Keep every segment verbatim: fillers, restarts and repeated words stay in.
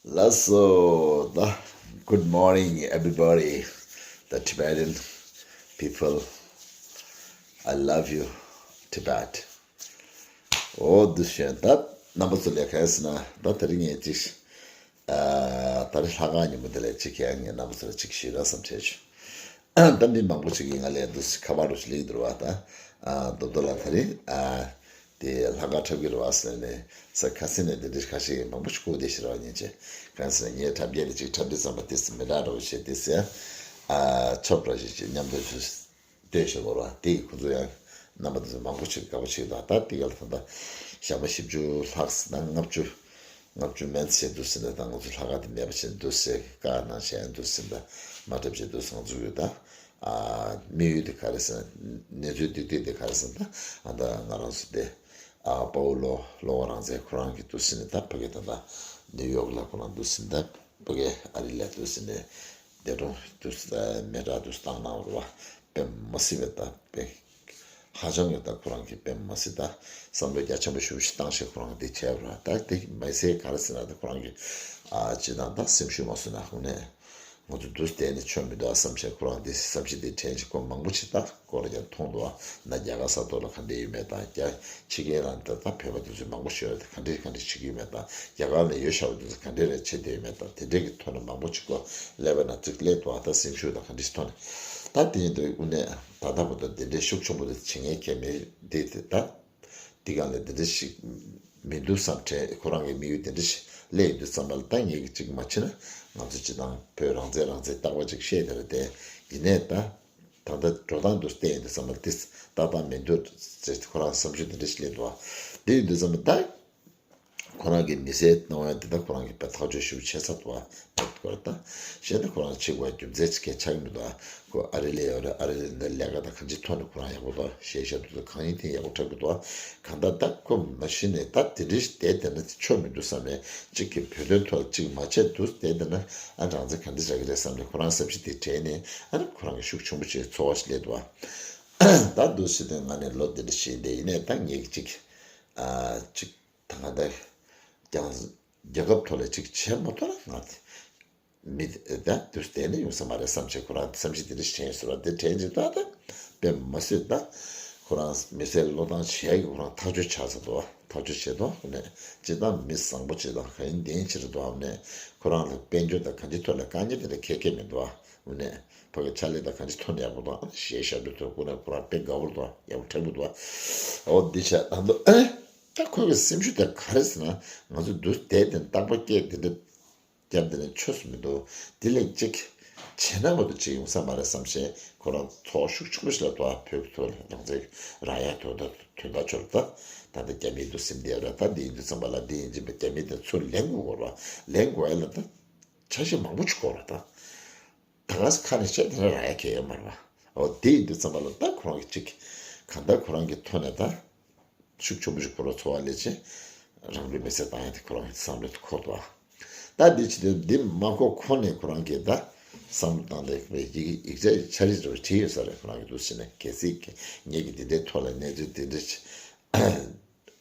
ལགས་སོ། ད། Good morning, everybody, the Tibetan people. I love you, Tibet. འོ་འདི་བཞིན་ད་རྣམ་པ་ཚོ་ལས་ག་རེ་ཟེར་ན། ད་དེ་རིང་ངས་ཅིག་ཨ། ད་རེས་ལྷག་དཀར་ཉིན་མོ་འདི་ལ་ཅིག་ཡང་ངས་རྣམ་པ་ཚོ་ལ་ཅིག་ཞུས་ར་བསམ་བྱས་བྱུང་། ད་མི་མང་པོ་ཅིག་གིས་ང་ལ་འདི་ཁ་པར་རུ་ཞིག་སླེབས་འདུག་བ། ད་ཨ། རྡོ་རྡོ་ལགས་དེ་རིང་ཨ། དེ་ལྷག་དཀར་འཁྲབ་ཀྱི་རེད་བ་ཟེར་ནས་ས་ཁ་སེང་ནས་དེ་འདྲའི་ཁ་ཤས་མང་པོ་ཞིག་བསྐུར་བསྡད་ཤག་རེད་བ། ཉིན་བྱེད་གང་ཟེར་ན་ངའི་འཁྲབ་སྐད་དེ་ཅིག་འཁྲབ་དུས་ཙམ་པ་དེ་མི་འདྲ་འདྲ་བོ་བྱས་དེ་ཟེར། ཨ། ཆོབ་འདྲ་ཞིག་ཅིག་མཉམ་དུ་ཞུ། ལྟོས་ཤིག་གོ་ར། དེ་ཡི་ཁོ་ཚོ་ཡང་རྣམ་པ་དེ་ཚོ་མང་པོ་ཞིག་དགའ་པོ་ཞིག་དང་། ད་དེ་ག་ལ་ད་ལྟ་ཞག་མ་བཞི་བཅུ་ལྷག་ཙམ་ན་ལྔ་བཅུ། ལྔ་བཅུ་མན་ཆད་འདུག་ཟིན་ད། ང་ཚོ་ལྷག་དཀར་དེ་མེད་པ་བྱས་འདུག་ཟེར། བཀའ་གནང་བྱས་འདུག་ཟིན་ད། མ་འགྲབ་བྱས་འདུག་ཟིན། ང་ཚོ་ཡོད་ད། ཨ། དམིགས་ཡུལ་དེ་ག་རེ་ཟེར་ན། གནས་ཚུལ་འདི་དུས་དེ་ག་རེ་ཟེར་ན། ད་ཨ། ད་ང་རང་ཚོ་དེ་ཨ། དཔའ་བོ་བློ་བློ་དབང་རང་བཙན་ཁོ་རང་གིས་འདུག་ཟིན་ད། ཕ་གི་ད་ད་ནིའུ་ཡོག་ལ་ཁོ་རང་འདུག་ཟིན་ད། ཕ་གི་ཨ་རི་ལ་འདུག་ཟིན་ནས་འདས་གྲོངས་འདུག་མེ་སྲེག་འདུག་བཏང་གནང་བ་རེད་བ། དཔེ་མ་སྲིད་པའི་ད་དཔེ་ཧ་ཅང་གི་ད་ཁོ་རང་གིས་དཔེ་མ་སྲིད་ད་བསམ་བློ་རྒྱ་ཆེན་པོ་ཞེ་པོ་ཞིག་བཏང་བྱས་ཁོ་རང་གིས་དེ་བྱས་པ་རེད་བ། ད་དེ་མ་ཟད་ག་རེ་ཟེར་ན། ད་ཁོ་རང་གིས་ཨ། སྤྱིར་བཏང་ད་སེམས་ཤུགས་མ་སོང་ན་ཁོང་ནས་ང་ཚོ་འདུག་བསྡད་ནས་ཆོ་མི་འདུག་ཨ་བསམ་བྱས་ཁོ་རང་དེ་བསམ་གཞིག་དེ་དྲན་བྱས། ཁོ་མང་པོ་ཞིག་ད་སྐོར་ལ་ཀྱང་མཐོང་འདུག་ཨ། ན་རྒྱ་གར་ས་ཐོག་ལ་ག་འདྲ་ཡོད་མེད་དང་། རྒྱ་ཕྱི་རྒྱལ་ལ་ད་ད་བོད་པ་དེ་ཚོ་མང་པོ་ཞིག་ཡོད་རེད། ད་ག་འདྲ་ག་འདྲ་བྱེད་ཀྱི་ཡོད་མེད་དང་། རྒྱ་གར་ལ་ཡོད་བཞག་པ་དེ་ཚོ་ག་འདྲ་རེ་བྱེད་བསྡད་ཡོད་མེད་དང་། དེ་འདྲ་གི་ཐོག་ནས་མང་པོ་ཞིག་སྐོར་ལ་བས་ན་ཅིག་སླེབས་འདུག་ཨ། ད་སེམས་ཤུགས་དང་ག་འདྲ་ཞིག་ཐོག་ནས་ད་དེ་ཡིན་དུས་དངོས་གནས་ད་ལྟ་བར་དུ་དེ་འདྲའི་ཤུགས་ཆེན་པོ་དེ་བྱེད་མཁན་གལ་མེད་དེ། དེ་ད། དེ་ག་ལ་དེ་འདྲ་ཞིག་མི་འདུག་བསམ་དྲན། ཁོ་རང་གི་དམིགས་ཡུལ་དེ་འདྲ་ཞིག་སླེབས་ཡོང་དུས་ཙམ་པ་ལ། ད་ངེད་ཀྱིས་ཅིག་མ་བྱས་ན་ང་ཚོ་སྤྱིར་བཏང་བོད་རང་བཙན་རང་བཙན་རྟག་པ་ཅིག་བཤད་དེ་རེད་དེ། ཡིན་ནའི་ད་ད་ལྟ་འགྲོ་སྟངས་དེ་བལྟས་ཡོང་དུས་ཙམ་པ་དེ་ཏག་ཏག་མི་འདུག་ཟེར་ཁོ་རང་བསམ་ཚུལ་དེ་འདྲ་ཞིག་སླེབས་འདུག་བ། དེ་ཡིན་དུས་ཙམ་པ་ད་ཁོ་རང་གི་མི་སེར་གནང་བ་དེ་ད་ཁོ་རང་གིས་དཔེ་ཐག་གཅོད་ཞིབ་བྱས་ཚར་འདུག་བ། ད་ཁོ་རང་ད་གཞན་ད་ཁོ་རང་ཕྱིར་འགྲོ་རྒྱུ་མཚན་ཅིག་གང་ཡང་ཆགས་ཀྱི་མི་འདུག་ཨ། ཁོ་ཨ་རི་ལ་ཡོད་རེད། ཨ་རི་ལ་འདི་ལས་ཀ་དང་གང་ཅིའི་ཐོག་ནས་ཁོ་རང་ཡག་པོ་འདུག་ཞེས་བཤད་འདུག་གང་ཡིན་དེ་ཡག་པོ་འཁྲབ་ཀྱི་འདུག་གང་ལྟར་ད་ཁོ་མ་གཞི་ནས་ད་དེ་འདྲའི་བསྡད་བསྡད་ན་ཆོ་མི་འདུག་བསམ་ནས། གཅིག་གིས་བོད་དོན་ཐོག་གཅིག་མ་བྱས་འདུག་བསྡད་བསྡད་ན་ཨ་རང་བཙན་ག་འདྲ་རག་གི་རེད་བསམ་ནས་ཁོ་རང་བསམ་གཞིག་དེ་དྲན་ནས། ཨ་ནི་ཁོ་རང་གི་ཤུགས་ཆེན་པོ་ཞིག་ཚོར་བ་ཞིག་སླེབས་འདུག་བ། ད་འདུག་ཟེར་དུས་ང་ནི་ལོ་འདི་འདྲ་ཞིག་འདས་ཡིན་ནའི་ད་ངས་གཅིག་ཨ་གཅིག་ད་ག་ད་ཀྱང་རྒྱལ་ཁབ་ཐོག་ལ་ཅིག་བྱས་མ་ཐུབ་ན་ང་མི་ད་དུས་དེ་ནས་ཡོང་ས་མ་རེད་བསམ་བྱས་ཁོ་རང་བསམ་གཞིག་དེ་འདྲ་ཞིག་དྲན་ཡོད་ཟེར་བ། དེ་དྲན་རྗེས་ད་ད་དཔེ་མ་སྲིད་ད་ཁོ་རང་མི་སེར་བློ་བཏང་བྱས་ཀྱི་ཁོ་རང་ཐག་གཅོད་བྱས་ཚར་འདུག་བ། ཐག་གཅོད་བྱས་འདུག་བ། ནས་སྤྱིར་བཏང་མི་བཟང་པོ་ཅིག་དང་ག་ཡིན་གཏན་ཅིག་རེད་འདུག་བ། ནས་ཁོ་རང་ལ་དཔལ་འབྱོར་དང་གང་ཅིའི་ཐོག་ལ་དཀའ་ངལ་དེ་འདྲ་འཁེལ་འཁེལ་མི་འདུག་བ། ནས་ཕ་གི་ཕྱག་ལས་དང་གང་ཅིའི་ཐོག་ནས་ཡག་པོ་འདུག་བ། ཞེས་བཤད་འདུག་ཐོག་ཁོ་རང་ཁོ་རང་དཔེ་དགའ་བོ་འདུག་བ། ཡག་པོ་འཁྲབ་ཀྱི་འདུག་བ། འོ་འདི་བྱས་ད་འདུག་ད་ཁོ་གི་སེམས་ཤུགས་དེ་ག་རེ་ཟེར་ན། ང་ཚོ་འདུག་བསྡད་དེ་རྟག་པར་སྐད་དེ་འདྲ་རྒྱབ་དེ་ནས་ཆོས་སུ་མི་འདུག་དེ་ལས་གཅིག་བྱས་ན་མ་གཏོགས་ཅིག་ཡོང་ས་མ་རེད་བསམ་བྱས་ཁོ་རང་ཚོར་ཤུགས་ཆེན་པོ་ཞིག་ལ་འདུག་བ། བོད་ཀྱི་ཐོག་ལ་རང་བཙན་རག་ཡ་དོན་དག་དོན་དག་ཆོག་ད། ད་ལྟ་རྒྱ་མིའི་འདུག་སེམས་བདེ་ར། ད་འདི་ཡིན་དུས་ཙམ་པ་ལ་འདི་ཡིན་གཅིག་པ་རྒྱ་མི་དེ་ཚུར་ལེན་དགོས་གོ་ར། ལེན་དགོས་ཡ་ལ་ད་འཆར་གཞི་མང་པོ་ཅིག་དགོས་ར་ད། ད་ག་ས་ཁ་ནས་བཤད་དེ་འདྲ་རག་ཡ་གང་ཡོད་མ་རེད་བ། འོ་དེ་ཡིན་དུས་ཙམ་པ་ལ་ད་ཁོ་རང་གི་གཅིག་གང་ལྟར་ཁོ་རང་གི་ཐོག་ནས་ད་ཤུགས་ཆེན་པོ་ཞིག་ཁོ་རང་ཚོར་བ་སླེབས་བྱས་རང་ལུས་མེ་སྲེག་བཏང་ཡ་དེ་ཁོ་རང་གི་བསམ་བློ་དེ་འཁོར་འདུག་བ། ད་འདི་བྱེད་དུས་འདི་མ་གོ་ཁོ་ནས་ཁོ་རང་གིས་ད་བསམ་བློ་བཏང་སྟེ་ཡི་གེ་ཡིག་ཆ་འཆར་གཞི་འདྲ་བོ་བྲིས་ཡོད་ས་རེད། ཁོ་རང་གི་འདུག་ཟེར་ནས་གལ་སྲིད་ངེད་ཀྱིས་འདི་འདྲའི་ཐོག་ལ་གནས་ཚུལ་འདི་འདྲ་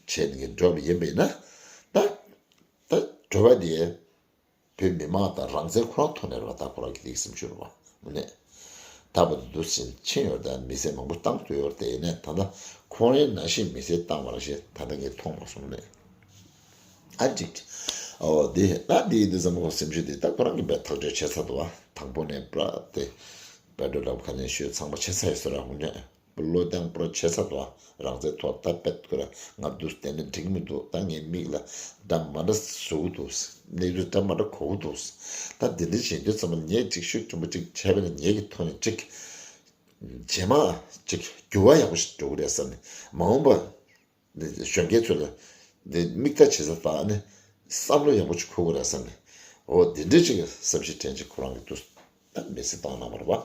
བྱས་ནས་འགྲོ་བ་ཡིན་པ་ཡིན་ན། ད་ད་འགྲོ་བ་དེ། བོད་མི་མང་དང་རང་བཙན་ཁོ་རང་ཐོག་ནས་རེད་བ། ད་ཁོ་རང་གི་དེ་སེམས་ཤུགས་རེད་བ། དངོས་གནས་ད་བར་དུ་འདུག་ཕྱིན་ཕྱིན་ཡོད་རེད། ད་མི་སེར་མང་པོ་བཏང་ཐུབ་ཡོད་རེད། དེ་ཡིན་ནའི་ད་ལྟ་ཁོ་རང་ནང་བཞིན་མི་སེར་བཏང་བ་རང་བཞིན་ད་ལྟ་ངས་མཐོང་མ་སོང་ནས། ཨ་ཅིག་ཨོ་དེ་ད་དེ་ཡིན་དུས་ཙམ་ཁོ་སེམས་ཤུགས་དེ་ད་ཁོ་རང་གིས་དཔེ་ཐག་གཅོད་བྱས་ཚར་འདུག་བ། དང་པོ་ནས་པྲ་དེ་པེ་ཏྲོ་ལབ་ཁ་ནས་ཞུས་ཚང་མ་བྱས་ཚར་ཡོད་ས་རེད། དངོས་གནས། བློ་བཏང་པོ་བྱས་ཚར་འདུག་རང་བཙན་ཐོག་ད་དཔེ་ཁོ་ར་ང་འདུག་བསྡད་ན་འགྲིག་མི་འདུག་ད་ངའི་མིག་ལ་འདྲ་མ་འདྲ་བཟོ་གི་འདུག་གནས་ཚུལ་འདྲ་མ་འདྲ་གོ་གི་འདུག་ད་འདི་འདྲ་བྱེད་དུས་ཙམ་པ་ངས་ཅིག་ཤུགས་ཆེན་པོ་ཅིག་བྱས་པ་ན་ངེད་ཀྱི་ཐོག་ནས་ཅིག་རྗེས་མ་ཅིག་འགྱུར་བ་ཡག་པོ་ཞིག་འགྲོ་གི་རེད་བསམ་ནས། མ་འོངས་པ་འདི་གཞོན་སྐྱེས་ཚོ་ལ་འདི་མིག་ལྟ་བྱེད་ས་དང་ནི་བསམ་བློ་ཡག་པོ་ཅིག་འཁོར་གི་རེད་བསམ་ནས། འོ་འདི་འདྲ་ཅིག་བསམ་ཤེས་དྲན་ཅིག་ཁོ་རང་གི་འདུག་ད་མི་ཚེ་བཏང་གནང་བ་རེད་བ།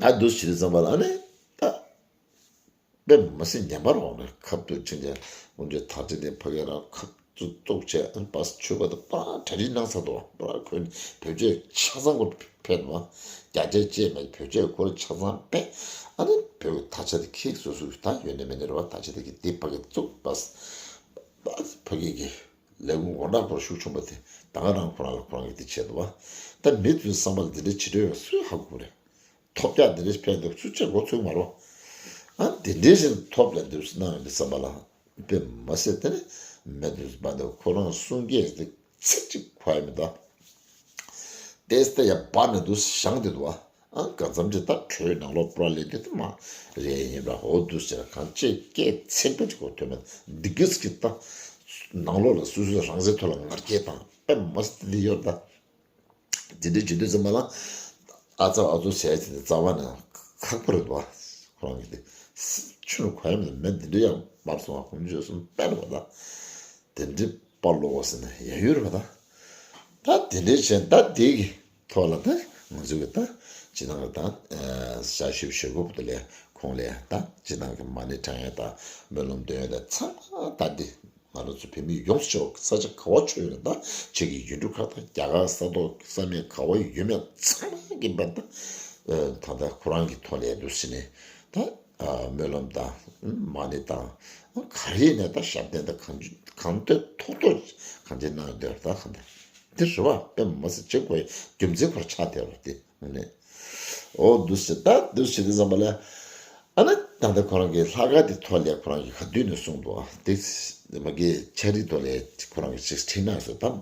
ད་འདུག་བྱེད་དུས་ཙམ་པ་ལ་ནི་ད་དཔེ་མ་སྲིད་ཉམས་པ་རོགས་ནས་ཁབ་ཏུ་ཕྱིན་ཅིང་དགོན་སྡེ་དར་ཆེན་དེ་ཕ་གི་རང་ཁབ་ཏུ་བཙུགས་བྱས། ཨ་ནི་པ་སེ་ཆོས་པ་དང་པ་གྲ་སྒྲིག་གནང་ཚར་འདུག་བ། པ་ཁོས་བོད་ཆས་ཆ་ཚང་སྐོར་ཕེབས་འདུག་བ། རྒྱ་ཆས་ཅེས་མེད་བོད་ཆས་སྐོར་ཆ་ཚང་ཕེབས། ཨ་ནི་བོད་ཀྱི་དར་ཆ་དེ་ཁྱེར་སོ་སོ་ད་ཡོད་ནས་མེད་ནས་རེད་བ། དར་ཆ་དེ་གི་དེ་ཕ་གི་བཙུགས་པ་སེ་པ་སེ་ཕ་གི་གི་ལས་ཁུངས་དགོང་དག་པོར་ཤུགས་ཆུང་པ་དེ་ད་ག་རང་ཁོ་རང་ལ་ཁོ་རང་གིས་དེ་བྱས་འདུག་བ། ད་མི་དེ་ཚོའི་བསམ་པ་ལ་དེ་འདྲའི་བྱེད་འདོད་ཡོད་སུས་ཧ་གོ་རེད། ཐོབ་རྒྱག་འདི་འདྲ་ཕན་འདུག་ཚུལ་ཆ་མགོ་ཚོས་མ་རོ། ཨ་འདི་འདྲའི་ཞིག་ཐོབ་ལ་འདུག་སྣང་ཡོང་འདི་བསམ་པ་ལ་དཔེ་མ་སྲིད་དེ་ནི་མེད་འདུག་བ་འདུག་ཁོ་རང་གསུང་སྐད་དེ་ཚིག་གཅིག་གོ་ཡ་མི་འདུག་ཏེས་ཏེ་ཡ་བ་ནི་འདུག་བཞེངས་ཏེ་འདུག་ཨ། ཨ་གང་འཚམ་ཅིག་ད་གྲོས་ནང་ལོགས་པྲ་ལས་དེ་དེ་མ་རེད་ཡིན་པ་འོ་འདུག་ཟེར་གང་ཅི་སྐད་ཚིག་པ་ཅིག་གོ་ཐོས་མེད་འདི་གིས་ཀྱི་ད་ནང་ལོགས་ལ་སུ་སུ་རང་སེམས་ཐོག་ལ་ངར་སྐད་དང་དཔེ་མ་སྲིད་དེ་འདི་ཡོད་ད། དེ་འདྲའི་བྱེད་དུས་ཙམ་པ་ལ། ཨ་ཙ་ཨ་ཙོ་བྱས་ཏེ་རྩ་བ་ནས་ཁག་པོ་རེད་འདུག་བ། ཁོ་རང་གི་དེ། ཆུ་ནི་གོ་ཡ་མེད་མེད་འདི་འདྲའི་ཡང་མར་སོང་བ་ཁོང་ཚོས་གསུམ་དཔེ་རེད་བ་ད། དེ་འདྲའི་དཔའ་ལོ་བ་ཟེར་ན་ཡ་ཡུལ་རེད་བ་ད། ད་དེ་འདྲའི་བྱས་ད་དེ་གི་ཐོག་ལ་ད་ང་ཚོ་གི་ད་སྤྱི་བཏང་གི་ད་ཞག་བཞི་བཅུ་ཞེ་དགུ་བར་དུ་ལས་ཁོང་ལས་ད་སྤྱི་བཏང་གི་མ་ཎི་བགྲང་ཡ་ད་སྨོན་ལམ་འདོན་ཡ་ད་ཚང་མ་ད་འདི། ང་རང་ཚོ་བོད་མི་ཡོངས་སུ་ཕྱོགས་ས་ཆ་ག་བ་ཕྱོགས་ཡོད་ན་ད་ཁྱེད་ཀྱི་ཡུལ་གྲུ་ཁག་དང་རྒྱ་གར་ས་ཐོག་ས་མེད་ག་བ་ཡོད་མེད་ཚང་མ་གི་བར་ད་ད་ལྟ་ཁོ་རང་གི་ཐོག་ལས་འདུག་ཟེར་ནས་ད་སྨོན་ལམ་དང་མ་ཎི་དང་ག་རེ་ནས་ད་ཞབས་བརྟན་དང་གང་གང་ཐོས་ཐོག་ཐོག་གང་ཅི་གནང་ཡོད་ད་གང་ད་འདི་རེད་བ་དཔེ་མ་སྲིད་བྱེད་དགོས་རྒྱུ་མཚན་ཁོར་ཆགས་བསྡད་པ་དེ། ཨ་ནི། ཨོ་འདུག་སེ་ད་འདུག་སེ་དེ་ཙམ་པ་ལ། ཨ་ནི་ད་ལྟ་ཁོ་རང་གི་ལྷག་དཀར་དེ་ཐོག་ལས་ཁོ་རང་གི་ག་དུས་ནས་གསུངས་འདུག་ཨ། དེ་མ་གི་ཆ་རིག་ཐོག་ལས་ཁོ་རང་གི་ཅིག་ཁྲིད་གནང་སོང་ད།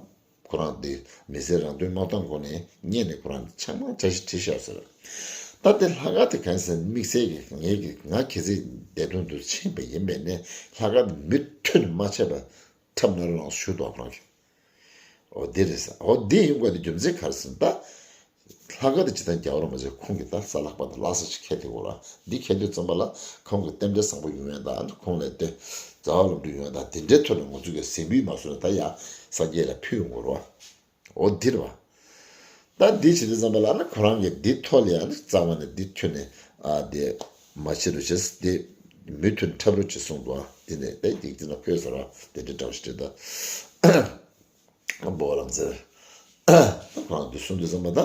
ཁོ་རང་དེ་མི་སེར་རང་དོན་མ་གཏོང་སྒོ་ནས་ཉན་ནས་ཁོ་རང་ཆ་མ་ཆ་ཞིག་ཁྲིད་ཤག་ཟེར། ད་དེ་ལྷག་དཀར་དེ་གང་ཟེར་དམིགས་བསལ་གི་ངས་གི་ང་གལ་སྲིད་འདས་དོན་དུ་ཕྱིན་པ་ཡིན་པས་ནས་ལྷག་དཀར་དེ་མུ་མཐུད་ནས་མ་ཆད་པ་འཁྲབ་གནང་རོགས་ཞུ་འདུག་ཁོ་རང་གི། འོ་འདི་རེད་ཟེར། འོ་འདི་ཡིན་དགོས་དེ་རྒྱུ་མཚན་ག་རེ་ཟེར་ན་ད། ལྷག་དཀར་དེ་ཇི་ལྟར་རྒྱལ་བ་རིན་པོ་ཆེ་ཁོང་གི་ད་གསལ་ལྷག་པ་དང་ལྷག་བསམ་ཞིག་འཁྱེར་ཏེ་འོ་ར་འདི་འཁྱེར་དུས་ཙམ་པ་ལ་ཁོང་གི་རྟེན་འབྲེལ་བཟང་པོ་ཡོང་ཡ་ད་ཁོང་ལས་དེ་མཛའ་བ་ལམ་འགྲོ་ཡོང་ཡ་ད་དེ་འདྲའི་ཐོག་ནས་ང་ཚོ་གི་གཟིགས་འབུལ་མ་བཟོ་ན་ད་ཡ་སངས་རྒྱས་ལ་ཕུལ་ཡོང་དགོས་ར་བ། འོ་འདི་རེད་བ། ད་འདི་བྱེད་དུས་ཙམ་པ་ལ་ཨ་ནི་ཁོ་རང་གིས་འདི་ཐོག་ལ་ཡ་ནི་རྩ་བ་ནས་འདི་ཁྱོན་ནས་ཨ་དེ་མ་བྱེད་རུ་བྱེད་དེ་མུ་མཐུད་འཁྲབ་རོགས་བྱེད་གསུངས་འདུག་ཨ། དེ་ནས་དེ་འདི་འདི་ན་ཁོས་ཟེར་བ་དེ་འདྲའི་འདྲ་བ་ཞིག་རེད་ད། འབོ་ལང་ཚེ། ཁོ་རང་འདི་གསུངས་དུས་ཙམ་པ་ད་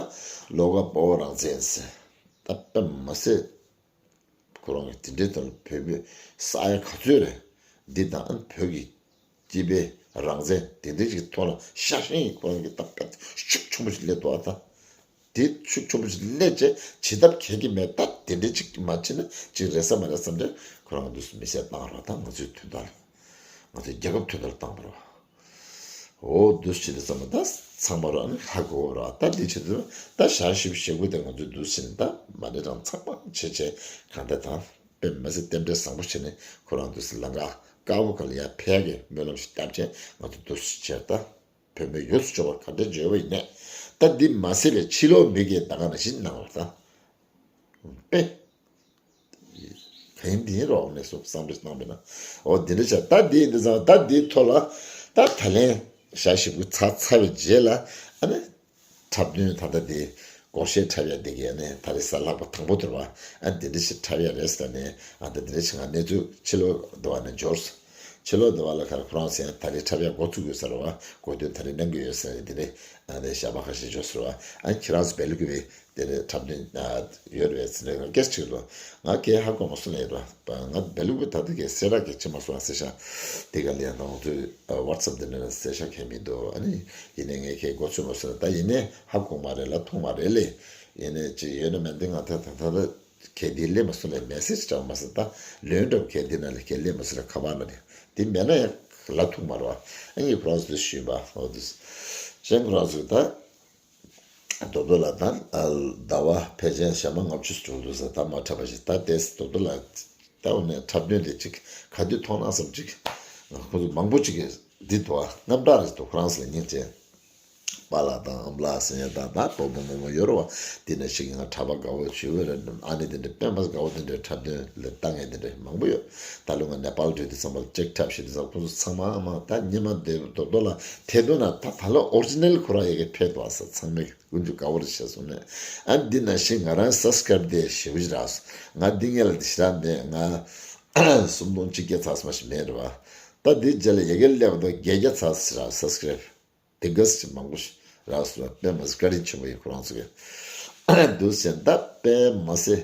ལོ་ག་འབོ་རང་ཚེ་ཟེར། ད་དཔེ་མ་སྲིད། ཁོ་རང་གིས་དེ་འདྲའི་དོན་ལ་བོད་མི་ས་ཡ་ག་ཚོད་རེད། འདི་དང་ཨ་ནི་བོད་ཀྱི་སྤྱི་པའི་རང་བཙན་དེ་འདྲའི་ཅིག་ཐོག་ལ་ཤ་ཞེན་ཡིན་ཁོ་རང་གིས་ད་དཔེ་ཤུགས་ཆེན་པོ་ཞིག་སླེབས་འདུག་ཨ་ད། དེ་ཤུགས་ཆེན་པོ་ཞིག་སླེབས་བྱས་བྱེད་ཐབས་གལ་གི་མེད་ད་དེ་འདྲའི་ཅིག་མ་བྱེད་ན་ཅིག་རེད་ས་མ་རེད་བསམ་བྱས་ཁོ་རང་གིས་འདུག་སེ་མི་བཤད་བཏང་རོགས་ད་ང་ཚོའི་དོན་དག་ལ་ང་ཚོའི་རྒྱལ་ཁབ་དོན་དག་ལ་བཏང་བ་རོགས། འོ་འདུག་བྱེད་དུས་ཙམ་པ་ད་ཚང་མ་རོ་ཨ་ནི་ཧ་གོ་རོ་ད་འདི་བྱེད་དུས་ད་ཞག་བཞི་བཅུ་ཞེ་དགུ་དེ་ང་ཚོས་འདུག་བྱེད་ནས་ད་མ་ཎི་བགྲང་ཚང་མ་བྱེད་བྱེད་གང་ལྟར་དང་དཔེ་མ་སྲིད་རྟེན་འབྲེལ་བཟང་པོ་བྱེད་ནས་ཁོ་རང་འདུག་སེ་ལམ་ཁ་དཀར་པོ་ག་ལ་ཡ་ཕེབས་ཀྱི་སྨོན་ལམ་ཞིག་བཏབ་བྱས་ང་ཚོ་འདུག་སེ་བྱེད་ད་བོད་མི་ཡོངས་སུ་གཅོད་པ་ག་འདྲ་བྱོས་པ་ཡིན་ནས་ད་འདི་མ་སྲིད་པའི་ཕྱི་ལོགས་མི་གིས་ད་ག་ནང་བཞིན་གནང་བ་ད་དཔེ། གན་དེའི་རོགས་ནས་སོགས་བསམ་བློ་བཏང་བས་ན། འོ་དེ་འདྲ་བྱ་ད་དེའི་འདི་ཚང་ད་དེའི་ཐོག་ལ་ད་ད་ལན་ཞག་ཞིབ་པོ་ཚར་ཚར་བའི་རྗེས་ལ་ཨ་ནི་འཁྲབ་སྟོན་ད་ལྟ་དེ་སྒོར་གཞས་འཁྲབ་ཡ་དེ་གའི་ཨ་ནི་ད་རེས་གཟའ་ལྷག་པ་དང་པོ་དེར་བ་ཨ་ནི་དེ་འདྲ་ཞིག་འཁྲབ་ཡ་རེད་ཟེར་ནས་ཨ་ད་དེ་འདྲ་ཞིག་ང་གནས་ཚུལ་ཕྱི་ལོགས་འདི་བ་ནས་འབྱོར་སོང་། ཕྱི་ལོགས་འདི་བ་ལ་ཁར་ཁོ་རང་ཟེར་ཡ་ད་རེས་འཁྲབ་ཡ་འགོ་བཙུགས་དགོས་ཟེར་བ་དགོས་འདུན་ད་རེས་གནང་གི་ཡོད་ཟེར་ནས་དེ་ནས་ཨ་ནི་ཞག་པ་ཁ་ཤས་འབྱོར་སོང་བ་ཨ་ནི་ཁྱེད་རང་ཚོ་བལ་ལུགས་ཀྱི་བའི། དེ་ནས་འཁྲབ་སྟོན་ཡོད་རེད་ཟེར་ནས་སྐད་ཆ་དྲིས་ལོ། ང་གའི་ཧ་གོ་མ་སོང་ལབ་ཡོད་ར། ང་བལ་ལུགས་པ་ད་ལྟ་གའི་གསལ་བསྒྲགས་གལ་ཆེ་མ་སོང་ཟེར་ཤག་དེ་ག་ལ་ཡང་ང་ཚོའི་WhatsApp་དེ་ནས་གསལ་བཤད་གལ་མི་འདུག་ཨ་ནི་ཡིན་ནའི་ངས་གའི་མགོ་ཚོས་མ་སོང་ད་ཡིན་ནའི་ཧ་གོ་མ་རེད་ལ་མཐོང་མ་རེད་ལེ། ཡིན་ནའི་ཅི་ཡོད་ན་མེད་འདི་ང་ད་ད་ད་ད་གལ་འདི་སླེབས་མ་སོང་ལེ་མེ་སེ་ཇི་འདྲ་བ་མ་སོང་ད་ལོན་འདྲ་བ་གལ་འདི་ན་ལེ་གལ་སླེབས་མ་སོང་ལེ་ཁ་པར་ན་ལེ་འདི་མེད་ན་ཡང་ལ་ཐུག་མ་རེད་བ། ཨ་ངས་ཁོ་རང་ཚོ་ཞུས་པ་འོ་དུ་གཞན་ཁོ་རང་ཚོ་ད། རྡོ་རྡོ་ལ་ད་ཟླ་བ་ཕལ་ཆེར་ཞག་མ་ལྔ་བཅུ་འགྲོ་འདུག་ཟེར་ད་མ་འཁྲབ་པ་ཞིག་ད་ལྟའི་རྡོ་རྡོ་ལ་ད་འོ་ནས་འཁྲབ་སྟོན་དེ་ཅིག་ག་དུས་མཐོང་ན་བསམ་ཅིག་ཁོ་ཚོ་མང་པོ་ཅིག་གིས་འདི་འདུག་ཨ་རྔམ་སྐྲག་རེད་འདུག་ཁོ་རང་ཚོ་ལ་སྙིང་རྗེ། པཱ་ལགས་དང་ཨམ་ལགས་ཟེར་ཡ་ད་ད་སྤོ་བོ་རྨོ་མོ་ཡོད་རེད་བ། འདི་ནས་ཞིག་ང་གྲྭ་པ་དགའ་བོ་ཞུ་གི་རེད་ཨ་ནི་འདི་འདྲ་སྤེན་པ་དགའ་བོ་འདི་འདྲའི་འཁྲབ་སྟོན་ལ་ལྟ་མཁན་འདི་འདྲ་མང་པོ་ཡོད། ད་ལོ་ང་ནེ་པཱལ་འགྲོ་དུས་ཙམ་པ་ལ་ཅིག་འཁྲབ་ཞིག་དུས་ཙམ་ཁོ་ཚོ་ཚང་མ་མ་ད་ཉི་མ་འདི་རྡོ་རྡོ་ལ་ཐད་དོ་ན་ད་ད་ལོ་ཨོ་རི་ཇི་ནལ་ཁོ་རང་ཡ་གི་ཕེབས་འདུག་ཨ་ས་ཚང་མས། ཀུན་གྱིས་དགའ་བོར་བྱས་སོང་ནས། ཨ་འདི་ནང་བཞིན་ང་རང་སབ་སི་ཀ་རབ་དེ་ཞེ་པོ་ཅིག་རག་སོང་། ང་འདི་ངས་ལ་དེ་ཞེ་དྲག་མེད། ང་སུམ་སྟོང་གཅིག་བརྒྱ་ཚར་སོང་ཞིག་མེད་རེད་བ། ད་འདི་རྗེས་ལ་ཡ་གིར་སླེབས་དུས་བརྒྱད་བརྒྱ་ཚར་སོང་རག་སབ་སི་ཀ་རབ་དེ་ག་ཙམ་མང་པོ་ཞིག་རག་སོང་བ་དཔེ་མ་སྲིད་བཀའ་དྲིན་ཆེན་པོ་ཡིན་ཁོ་རང་ཚོ་གིས། འདུག་ཟེར་ད་དཔེ་མ་སྲིད་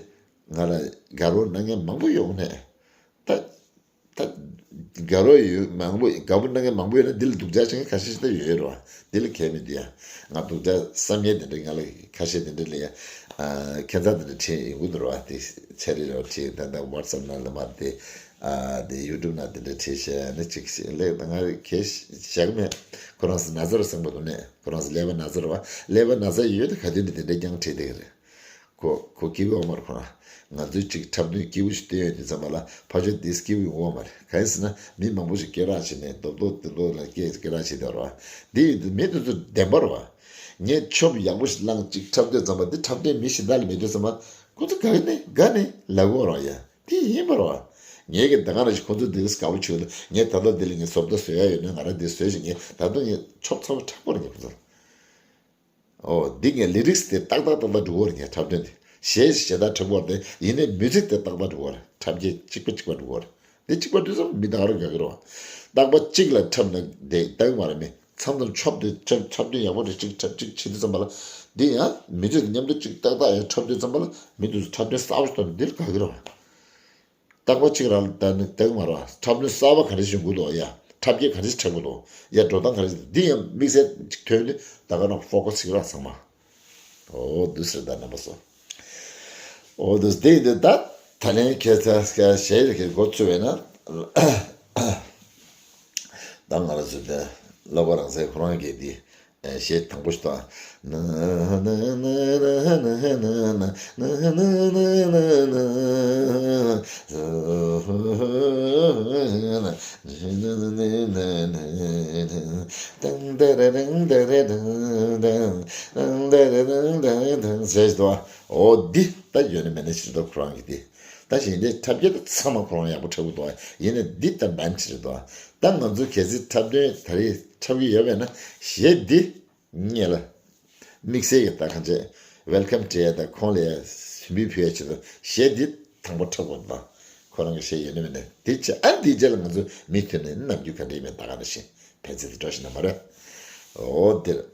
ང་ལ་དགའ་རོགས་གནང་མཁན་མང་པོ་ཡོང་ནས་ད། ད་དགའ་རོགས་ཡོད་མང་པོ་དགའ་པོ་གནང་མཁན་མང་པོ་ཡོད་ན་འདི་ལ་སྡུག་ཅག་བྱེད་མཁན་ཁ་ཤས་ཤིག་ད་ཡོད་རེད་བ། འདི་ལ་གལ་མི་འདུག་ཡ། ང་སྡུག་ཅག་བསམ་ཡས་དེ་འདྲ་ང་ལ་ཁ་ཤས་དེ་འདྲ་ལ་ཡ། ཨ་ཁྱད་མཚར་དེ་འདྲ་བྲིས་ཡོང་གི་འདུག་རེད་བ། དེ་ཚན་རིག་ལ་བྲིས་ད་ལྟ་WhatsApp་ནང་ལ་མ་དེ་ཨ་དེ་YouTube་ནང་དེ་འདྲ་བྲིས་བྱས་ནས་ཅིག་ལས་ད་ང་གལ་བཞག་གི་མེད། ཁོ་རང་ཚོ་ན་ཚ་རུ་སེང་པོ་འདུག་ནས་ཁོ་རང་ཚོ་ཀླད་པ་ན་ཚ་རུ་བ་ཀླད་པ་ན་ཚ་ཡོད་དེ་ག་དུས་ནས་དེ་འདྲ་རྐྱང་བྲིས་བསྡད་ཀྱི་རེད། ཁོ་ཁོ་སྐྱིད་པོ་ཡོད་མ་རེད་ཁོ་རང་། ང་ཚོས་ཅིག་འཁྲབ་སྟོན་སྐྱིད་པོ་ཞིག་སྟོན་ཡོང་དུས་ཙམ་པ་ལ་ཕར་ཕྱོགས་འདི་སྐྱིད་པོ་ཡོང་གི་མ་རེད། གང་ཡིན་ཟེར་ན་མི་མང་པོ་ཞིག་སྐད་གྲགས་བྱས་ནས་རྡོག་རྡོག་རྡོག་རྡོག་ལ་སྐད་སྐད་གྲགས་བྱས་བསྡད་རེད་བ། འདི་ཡིན་དུས་མི་དེ་ཚོ་བདེན་པ་རེད་བ། ངས་ཆོབ་ཡག་པོ་ཞིག་བླངས་ཅིག་འཁྲབ་སྟོན་ཙམ་པ་འདི་འཁྲབ་སྟོན་མི་གཞན་དག་ལ་མེད་དུས་ཙམ་པ་ཁོ་ཚོ་དགའ་ནས་དགའ་ནས་ལབ་ཀྱི་ཡོད་རེད་བ་ཡ། དེ་ཡིན་པ་རེད་བ། ངས་ཀྱི་ད་ག་ནང་བཞིན་ཁོ་ཚོ་འདི་རིགས་དགའ་པོ་བྱེད་ཀྱི་འདུག་ངས་ད་ལྟ་འདི་ལ་ངས་བཟོ་ལྟ་བཟོ་ཡ་ཡོད་ན་ང་རང་འདི་བཟོས་ཤིག་ངས་ད་ལྟ་ངས་ཆོབ་ཚ་པོ་དྲག་པོ་རེད་ངས་ཁོ་ཚོ་ལ། ཨོ། འདི་ངས་ལི་རིགས་དེ་ཏག་ཏག་ཏག་ཏག་འགྲོ་གི་རེད། ངས་འཁྲབ་སྟོན་དེ་གཞས་གཞས་དག་འཁྲབ་གི་རེད་དེ་ཡིན་ནའི་མིའུ་ཛིག་དེ་ཏག་ཏག་འགྲོ་གི་རེད། འཁྲབ་རྒྱུ་གཅིག་པ་གཅིག་པ་འགྲོ་གི་རེད། འདི་གཅིག་པ་དུས་ཙམ་མི་ད་ག་རང་དགའ་གི་རེད་བ། རྟག་པ་གཅིག་ལ་འཁྲབ་ན་དེ་ལྟ་གི་མ་རེད། མི་མཚམས་མཚམས་ཆོབ་དེ་འཁྲབ་འཁྲབ་སྟོན་ཡག་པོ་རེད་གཅིག་འཁྲབ་གཅིག་བྱེད་དུས་ཙམ་པ་ལ་འདི་ཡང་མིའུ་ཛིག་དེ་མཉམ་དུ་གཅིག་ཏག་ཏག་ཡང་འཁྲབ་དུས་ཙམ་པ་ལ་མི་དེ་ཚོ་འཁྲབ་སྟོན་གསར་པ་ཞིག་བཏང་ན་འདིར་དགའ་གི་རེད་བ། རྟག་པ་གཅིག་རང་ལ་ལྟ་ནི་ལྟ་གི་མ་རེད། འཁྲབ་སྟོན་གསར་པ་ག་རེ་བྱུང་གི་འདུག་ཡ། འཁྲབ་རྒྱུ་ག་རེ་འཁྲབ་གི་འདུག་ཡ། འགྲོ་སྟངས་ག་རེ་འདི་ཡང་དམིགས་བསལ་གཅིག་ཐོན་དུས་ད་ག་ནང་ཕོ་ཁ་སི་ར་ཚང་མ། ཨོ་འདུག་ཟེར་ད་རྣམ་པ་ཚོ། ཨོ་འདུག་དེ་ཡིན་དུས་ད་ད་ལན་ཁྱེད་ཚ་གཞས་ཀྱི་འགོ་ཚུགས་པས་ན། ད་ང་རང་ཚོ་དེ་བསླབ་པ་རང་སའི་ཁོ་རང་གིས་འདི། གཞས་དང་པོ་ཞིག་དང་། ཟེར་དོ། འོ་འདི་ད་ཡོད་ནི་མེད་ནི་ཞིག་འདུག་ཁོ་རང་གི་འདི། ད་གཞན་འདི་འཁྲབ་རྒྱུ་ད་ཚང་མ་ཁོ་རང་ཡག་པོ་འཁྲབ་གི་འདུག་ཡིན་ནའི་འདི་ད་མན་ཆི་རེད་འདུག་ད་ང་ཚོ་གལ་སྲིད་འཁྲབ་སྟོན་ད་རེས་འཁྲབ་གི་ཡོད་པས་ན་གཞས་འདི་ངས་ལ་དམིགས་བསལ་གྱི་ད་གང་བྱས་welcome་བྲིས་ཡ་ད་ཁོང་ལ་ཡ་ཟིན་བྲིས་ཕུལ་ཡ་ཆེད་དུ་གཞས་འདི་དང་པོ་འཁྲབ་དགོས་འདུག་ཁོ་རང་གི་གཞས་ཡོད་ནི་མེད་ནི་འདི་བྱས་ཨ་འདི་རྗེས་ལ་ང་ཚོ་མི་མཐུན་ནས་ནམ་རྒྱུན་ག་འདྲ་ཡིན་མིན་ད་ག་ནང་བཞིན་ཕན་ཚུན་དུ་འགྲོ་བཞིན་ན་མ་རེད། འོ་དེར།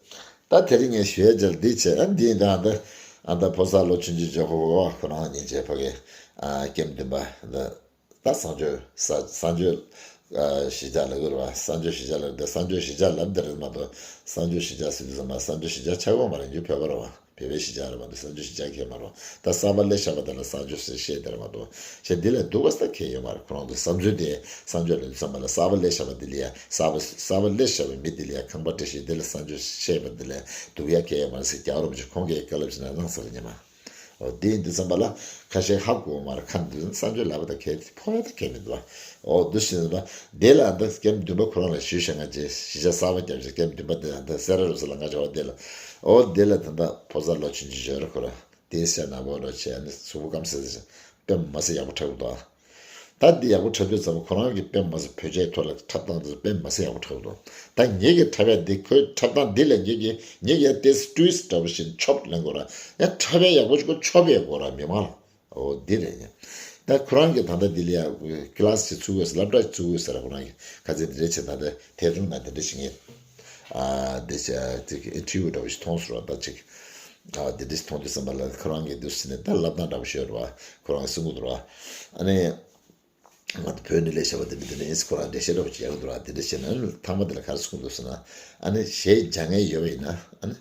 ད་དེ་རིང་ངས་ཞུ་ཡ་ཅིག་འདི་བྱས་ཨ་འདི་ཡིན་ད་ཨ་ད་ཨ་ད་ཕོ་གསར་ལོ་ཆུང་ཆུང་ཇོ་ཧོ་ཧོ་ཁོ་རང་སྙིང་རྗེ་ཕ་གི་ཨ་ཀེམ་བདུན་པ་ད་ད་གསང་སྤྱོད་ས་གསང་སྤྱོད་ཨ་གཞིས་ཆགས་ལབ་གི་རེད་བ། གསང་སྤྱོད་གཞིས་ཆགས་ལབ་འདི་གསང་སྤྱོད་གཞིས་ཆགས་ལབ་འདི་རེད་མ་གཏོགས་གསང་སྤྱོད་གཞིས་ཆགས་ཟེར་དུས་ཙམ་པ་གསང་སྤྱོད་གཞིས་ཆགས་ཆགས་ཡོད་མ་རེད། རྒྱུ་བོད་པ་རེད་བ། བོད་པའི་གཞིས་ཆགས་རེད་མ་གཏོགས་གསང་སྤྱོད་གཞིས་ཆགས་ཁེལ་མ་རེད་བ། ད་གསར་པ་སླེབས་བཞག་པ་དེ་ལ་གསང་སྤྱོད་ཟེར་བཤད་དེ་རེད་མ་གཏོགས་བཤད་འདི་ལས་སྡུག་པ་ས་ཁེལ་ཡོད་མ་རེད། ཁོ་རང་ཚོ་བསམ་ཚུལ་དེ་གསང་སྤྱོད་ལབ་དུས་ཙམ་པ་ལ་གསར་པ་སླེབས་བཞག་པ་འདི་ལ་ཡ་གསར་པ་གསར་པ་སླེབས་བཞག་པའི་མི་འདི་ལ་ཡ་ཁང་པ་སྤྲད་བཞག་འདི་ལ་གསང་སྤྱོད་བཤད་པ་འདི་ལ་ཡ་སྡུག་ཡ་ཁེལ་ཡོད་མ་རེད་ཟེར་རྒྱལ་བ་རིན་པོ་ཆེ་ཁོང་གིས་བཀའ་སློབ་བྱས་ན་གནང་ས་རེད་ཉི་མ། འོ་དེ་ཡིན་དུས་ཙམ་པ་ལ་ཁ་ཤས་ཧ་གོ་མ་རེད། ཁ་འདི་གསང་སྤྱོད་ལབ་པ་དང་གལ་ཏེ་ཕོ་བ་དང་གལ་མི་འདུག་བ། འོ་འདུག་ཞེས་པ་དེ་ལ་ཨ་ད་ཀེམ་བདུན་པ་ཁོ་རང་ལ་ཞུས་བྱས་ང་རྗེས་གཞིས་ཆགས་གསར་པ་བརྒྱབ་བྱས་ཀེམ་བདུན་པ་དེ་ལ་ཨ་ད་སེ་ར་རུ་སུ་ལ་ང་བྱ་བ་དེ་ལ་འོ་དེ་ལ་ད་ལྟ་ཕོ་གསར་ལོ་ཆུང་ཆུང་ཞོར་ཁོ་ར་དེ་སེ་ན་བོ་རོ་བྱས་ནི་གཟུགས་པོ་སྐམ་སེ་སེ་དཔེ་མ་སྲིད་ཡག་པོ་འཁྲབ་འདུག་ད་འདི་ཡག་པོ་འཁྲབ་དུས་ཙམ་པ་ཁོ་རང་གི་དཔེ་མ་སྲིད་བོད་ཆས་ཐོག་ལ་འཁྲབ་སྟངས་དེ་ཚོ་དཔེ་མ་སྲིད་ཡག་པོ་འཁྲབ་འདུག་ད་ངེད་ཀྱི་འཁྲབ་ཡ་འདི་ཁོའི་འཁྲབ་སྟངས་འདི་ལས་ངེད་ཀྱི་ངེད་ཀྱི་ཏེ་སི་ཏུས་འདྲ་པོ་ཞིག་ཆོབ་ལེན་དགོས་ར་ཡང་འཁྲབ་ཡ་ཡག་པོ་ཞིག་ཁོ་ཆོབ་ཡ་དགོས་ར་མི་མང་ལ། འོ་འདི་རེད་ཡ། ད་ཁོ་རང་གི་ད་ལྟ་འདི་ལ་ཡ་ཀི་ལ་སི་ཅིག་ཚུགས་དགོས་ཟེར་སློབ་གྲྭ་ཅིག་ཚུགས་དགོས་ཟེར་ར་ཁོ་རང་གི་ཁ་ཚིག་འདི་འདྲ་བྱས་ད་ལྟ་ཐད་གཏོང་ན་འདི་འདྲ་ཞིག་ངེད། ཨ་འདི་བྱས་ཅིག་ཨིན་ཊར་བིའུ་འདྲ་པོ་ཞིག་མཐོང་སོང་ར་ད་ཅིག་ཨ་འདི་འདྲ་ཞིག་མཐོང་དུས་ཙམ་པ་ལ་ཁོ་རང་གིས་འདུག་ཟེར་ནས་ད་བསླབ་སྟངས་འདྲ་པོ་ཞིག་ཡོད་རེད་བ། ཁོ་རང་གིས་གསུང་གི་འདུག་ར། ཨ་ནི། ང་ཚོ་བོད་ནས་སླེབས་བྱ་བ་འདི་འདྲ་འདི་འདྲ་ཡིན་ཟེར་ཁོ་རང་འགྲེལ་བཤད་འདྲ་པོ་ཅིག་རྒྱག་གི་འདུག་ར། འདི་འདྲ་བྱས་ན་ཨ་ནི་ཐ་མ་འདི་ལ་ག་རེ་གསུངས་འདུག་ཟེར་ན། ཨ་ནི་གཞས་སྦྱང་མཁན་ཡོད་པ་ཡིན་ན་ཨ་ནི་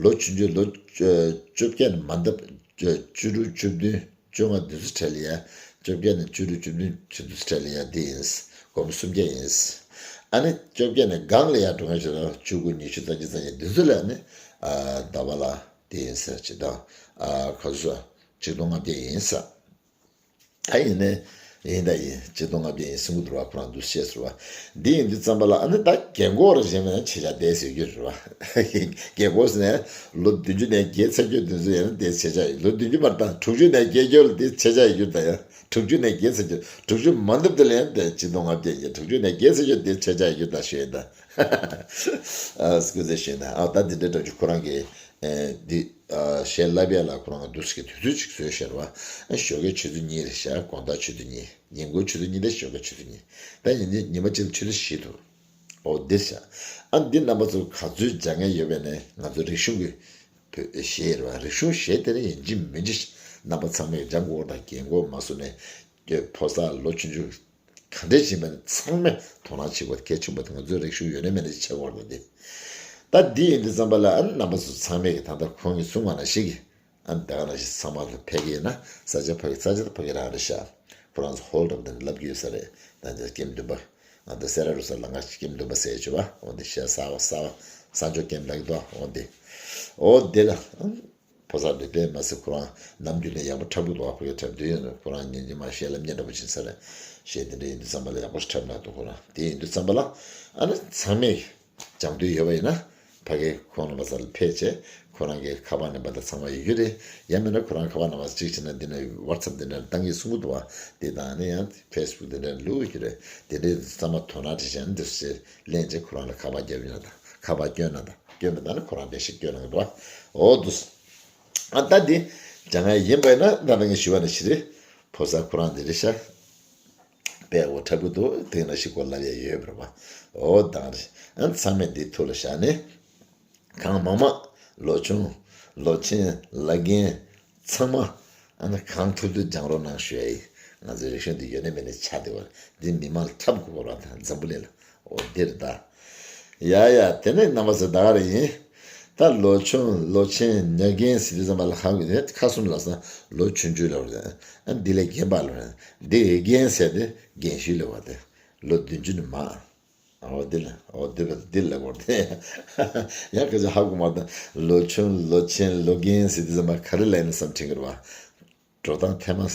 ལོ་ཆུང་ཆུང་ལོ་བཅོ་བརྒྱད་ནས་མ་འདབ་བཅུ་དྲུག་བཅུ་བདུན་བཅོ་ལྔ་འདི་ཚོ་གྲས་ལ་ཡ། བཅོ་བརྒྱད་ནས་བཅུ་དྲུག་བཅུ་བདུན་བཅུ་དུས་གྲས་ལ་ཡ་འདི་ཡིན། སྒོར་མོ་སུམ་བརྒྱ་ཡིན། ཨ་ནི་བཅོ་བརྒྱད་ནས་སྒང་ལ་ཡ་འགྲོ་མཁན་ཞིག་ལ་བཅུ་དགུ་ཉི་ཤུ་རྩ་གཅིག་རྩ་གཉིས་འདི་ཚོ་ལ་ཨ་ནི་ཟླ་བ་ལ་འདི་ཡིན་ཟེར་ཅིག་དང་ག་ཚོད་ཆིག་སྟོང་ལྔ་བརྒྱ་ཡིན་ཟེར། ད་ཡིན་ནའི་ཡིན་ད་ཡིན་ཆིག་སྟོང་ལྔ་བརྒྱ་ཡིན་གསུང་གི་འདུག་ར། ཁོ་རང་འདུག་བཤད་ཟེར་བ། འདི་ཡིན་དུས་ཙམ་པ་ལ་ཨ་ནི་ད་རྒན་གོག་ར་གཞན་མ་ཡང་ཆེ་ཆ་བསྡད་ཟེར་རྒྱུ་རེད་བ། རྒན་གོག་ཟེར་ནས་ལོ་བདུན་ཅུ་ནས་བརྒྱད་ཚར་རྒྱུ་དེ་ཚོ་ཡང་བསྡད་ཆེ་ཆ་ཡིན། ལོ་བདུན་ཅུ་མ་རེད་ད་དྲུག་ཅུ་ནས་བརྒྱད་སྐྱོར་ལ་བསྡད་ཆེ་ཆ་ཡིན་རྒྱུ་ད་ཡང་དྲུག་ཅུ་ནས་བརྒྱད་ཚར་རྒྱུ་དྲུག་ཅུ་མ་འདུག་དེ་ལ་ཡང་བསྡད་ཆིག་སྟོང་ལྔ་བརྒྱ་ཡིན། དྲུག་ཅུ་ནས་བརྒྱད་ཚར་རྒྱུ་བསྡད་ཆེ་ཆ་ཡིན་རྒྱུ་ད་ཞུ་ཡིན་ད། ཨ་སྐུ་ཚེ་ཞུ་ཡིན་ད། ཨ་ད་འདི་འདྲའི་འདྲ་ཅིག་ཁོ་རང་གི་འདི། ཨ་གཞས་བསླབ་ཡ་ལ་ཁོ་རང་གི་འདུག་སེ་དུས་ཚོད་ཅིག་བཟོས་བཞག་རེད་བ། ཨ་ཞོགས་ཀའི་ཆུ་ཚོད་གཉིས་རེད་ཤག་དགོང་དག་ཆུ་ཚོད་གཉིས། ཉིན་གུང་ཆུ་ཚོད་གཉིས་དང་ཞོགས་ཀའི་ཆུ་ཚོད་གཉིས། ད་ཡིན་ནའི་ཉི་མ་གཅིག་ལ་ཆུ་ཚོད་བཞི་འདུག་འོ་འདིར་ཤག་ཨ་འདི་རྣམ་པ་ཚོ་ག་ཚོད་སྦྱང་མཁན་ཡོད་པས་ནས་ང་ཚོ་རིག་གཞུང་གི་བོད་གཞས་རེད་བ། རིག་གཞུང་གཞས་དེ་རིང་ཡིན་གཅིག་མིན་གཅིག་རྣམ་པ་ཚང་མས་སྦྱང་དགོས་དང་རྒན་གོག་མ་བཟོ་ནས་ཕོ་གསར་ལོ་ཆུང་ཆུང་། ག་འདྲས་ཡིན་པ་ནི་ཚང་མས་དོ་སྣང་བྱེད་དགོས་གལ་ཆེན་པོ་དེ་ང་ཚོའི་རིག་གཞུང་ཡོད་ན་མེད་ན་ཞིག་ཆགས་ཡོད་རེད་དེ། ད་འདི་ཡིན་དུས་ཙམ་པ་ལ་ཨ་ནི་རྣམ་པ་ཚོ་ཚང་མས་ཀྱི་ད་ལྟ་ཁོང་གིས་གསུངས་པ་ནང་བཞིན་གྱི་ཨ་ནི་ད་ག་ནང་བཞིན་ཚང་མ་ལ་ཕེབས་ཀྱི་ཡིན་ན་ས་ཆ་ཕ་གི་ས་ཆ་ད་ཕ་གི་རང་རེད་ཤག་ཁོ་རང་ཚོ་ཧོལ་འདྲ་པོ་དེ་འདྲ་ལབ་ཀྱི་ཡོད་ས་རེད། ད་འདི་ཀེམ་བདུན་པ་ང་ད་སེ་ར་རུ་ས་ལ་ང་ཀེམ་བདུན་པ་ཟེར་ཡོད་བ། འོ་འདི་ཤ་ཟ་བ་ཟ་བ་ས་འཇོག་ཀེམ་ལབ་ཀྱི་འདུག་འོ་འདི་འོ་འདི་ལ། ཕོ་གསར་འདི་དཔེ་མ་སྲིད་ཁོ་རང་ནམ་རྒྱུན་ནས་ཡག་པོ་འཁྲབ་གི་འདུག་ཕ་གི་འཁྲབ་འདི་ཡོད་ནོ་ཁོ་རང་ཉན་གྱི་མ་ཤེས་ལབ་ཉན་འདྲ་པོ་ཕྱིན་ས་རེད། ཤེས་དེ་འདྲ་ཡིན་དུས་ཙམ་པ་ལ་ཡག་པོ་འཁྲབ་ན་འདུག་ཁོ་རང་དེ་ཡིན་དུས་ཙམ་པ་ལ་ཨ་ནི་ཚང་མས་སྦྱང་འདོད་ཡོད་པ་ཡིན་ན་ཕ་གི་ཁོང་རྣམ་པ་ཚོ་ལ་ཕེབས་བྱས་ཁོ་རང་གི་ཁ་པར་ནམ་བར་དང་ཚང་མ་ཡོད་རྒྱུ་རེད། ཡང་མིན་ན་ཁོ་རང་ཁ་པར་ནམ་བར་གཅིག་བྱས་ན་འདི་ནས་ཝ་ཊི་སབ་འདི་འདྲ་བཏང་གི་གསུང་གི་འདུག་བ། དེ་དང་ནི་ཡང་ཕེ་སི་བུག་འདི་འདྲ་བླུག་གི་རེད། དེ་འདྲའི་ཚང་མ་དོ་སྣང་བྱས་བྱས་ན་འདི་ཚོ་ལེན་བྱས་ཁོ་རང་ལ་ཁ་པར་རྒྱབ་ཡོད་ན་དང་ཁ་པར་སྐྱོན་ན་དང་སྐྱོན་མེད་ད་ནི་ཁོ་རང་འགྲེལ་བཤད་སྐྱོན་གནང་གི་འདུག་བ། འོ་འདུག་ཨ་ད་འདི་སྦྱང་ཡ་ཡིན་པ་ཡིན་ན་ད་ལྟ་ངས་ཞུ་བ་ནི་ཞི་རེད། ཕོ་གསར་ཁོ་རང་འདི་རེད་ཤག་དཔེ་འོ་འཁྲབ་གི་འདུག་དེ་ན་ཞིག་གོ་ལབ་ཡ་ཡོད་པ་རེད་བ། འོ་དང་རེད། ཨ་ཚང་མས་འདི་ཐུགས་ལ་བཞག་ནས། གང་མང་མང་། ལོ་ཆུང་། ལོ་ཆེན། བླ་རྒན། ཚང་མ། ཨ་ནི་གང་ཐུབ་ཐུབ་སྦྱང་རོགས་གནང་ཞུ་ཡ་ཡིན། ང་ཚོའི་རིག་གཞུང་འདི་ཡོད་ནས་མེད་ནས་ཆགས་བསྡད་པ་འདི་མི་མང་ལ་འཁྲབ་དགོས་པ་རང་དང་འཛམ་བུ་གླིང་ལ་འོ་འདིར་གདའ། ཡ་ཡ་དེ་ནས་རྣམ་པ་ཚོ་ད་ག་རེ་ཡིན། ད་ལོ་ཆུང་ལོ་ཆེན་ཉ་རྒན་ཟེར་དུས་ཙམ་པ་ལ་ཧ་གོ་ནས་ཁ་གསུམ་ལ་ས་ལོ་ཆུང་ཆུང་ལབ་རེད། ཨ་འདི་ལས་རྒན་པ་ལབ་རེད། འདི་རྒན་ཟེར་དུས་རྒན་ཤོས་ལབ་པ་དེ་ལོ་བདུན་ཅུ་ནས་མང་། འོ་འདི་ལ་འོ་འདི་ལ་འདི་ལ་འོ་དེ་ཡང་ཁ་ཅིག་ཧ་གོ་མ་ད་ལོ་ཆུང་ལོ་ཆེན་ལོ་རྒན་ཟེར་དུས་ཙམ་པ་ག་རེ་ལབ་ཡིན་བསམ་དྲན་གི་རེད་བ། འགྲོ་སྟངས་ཐེངས་མ་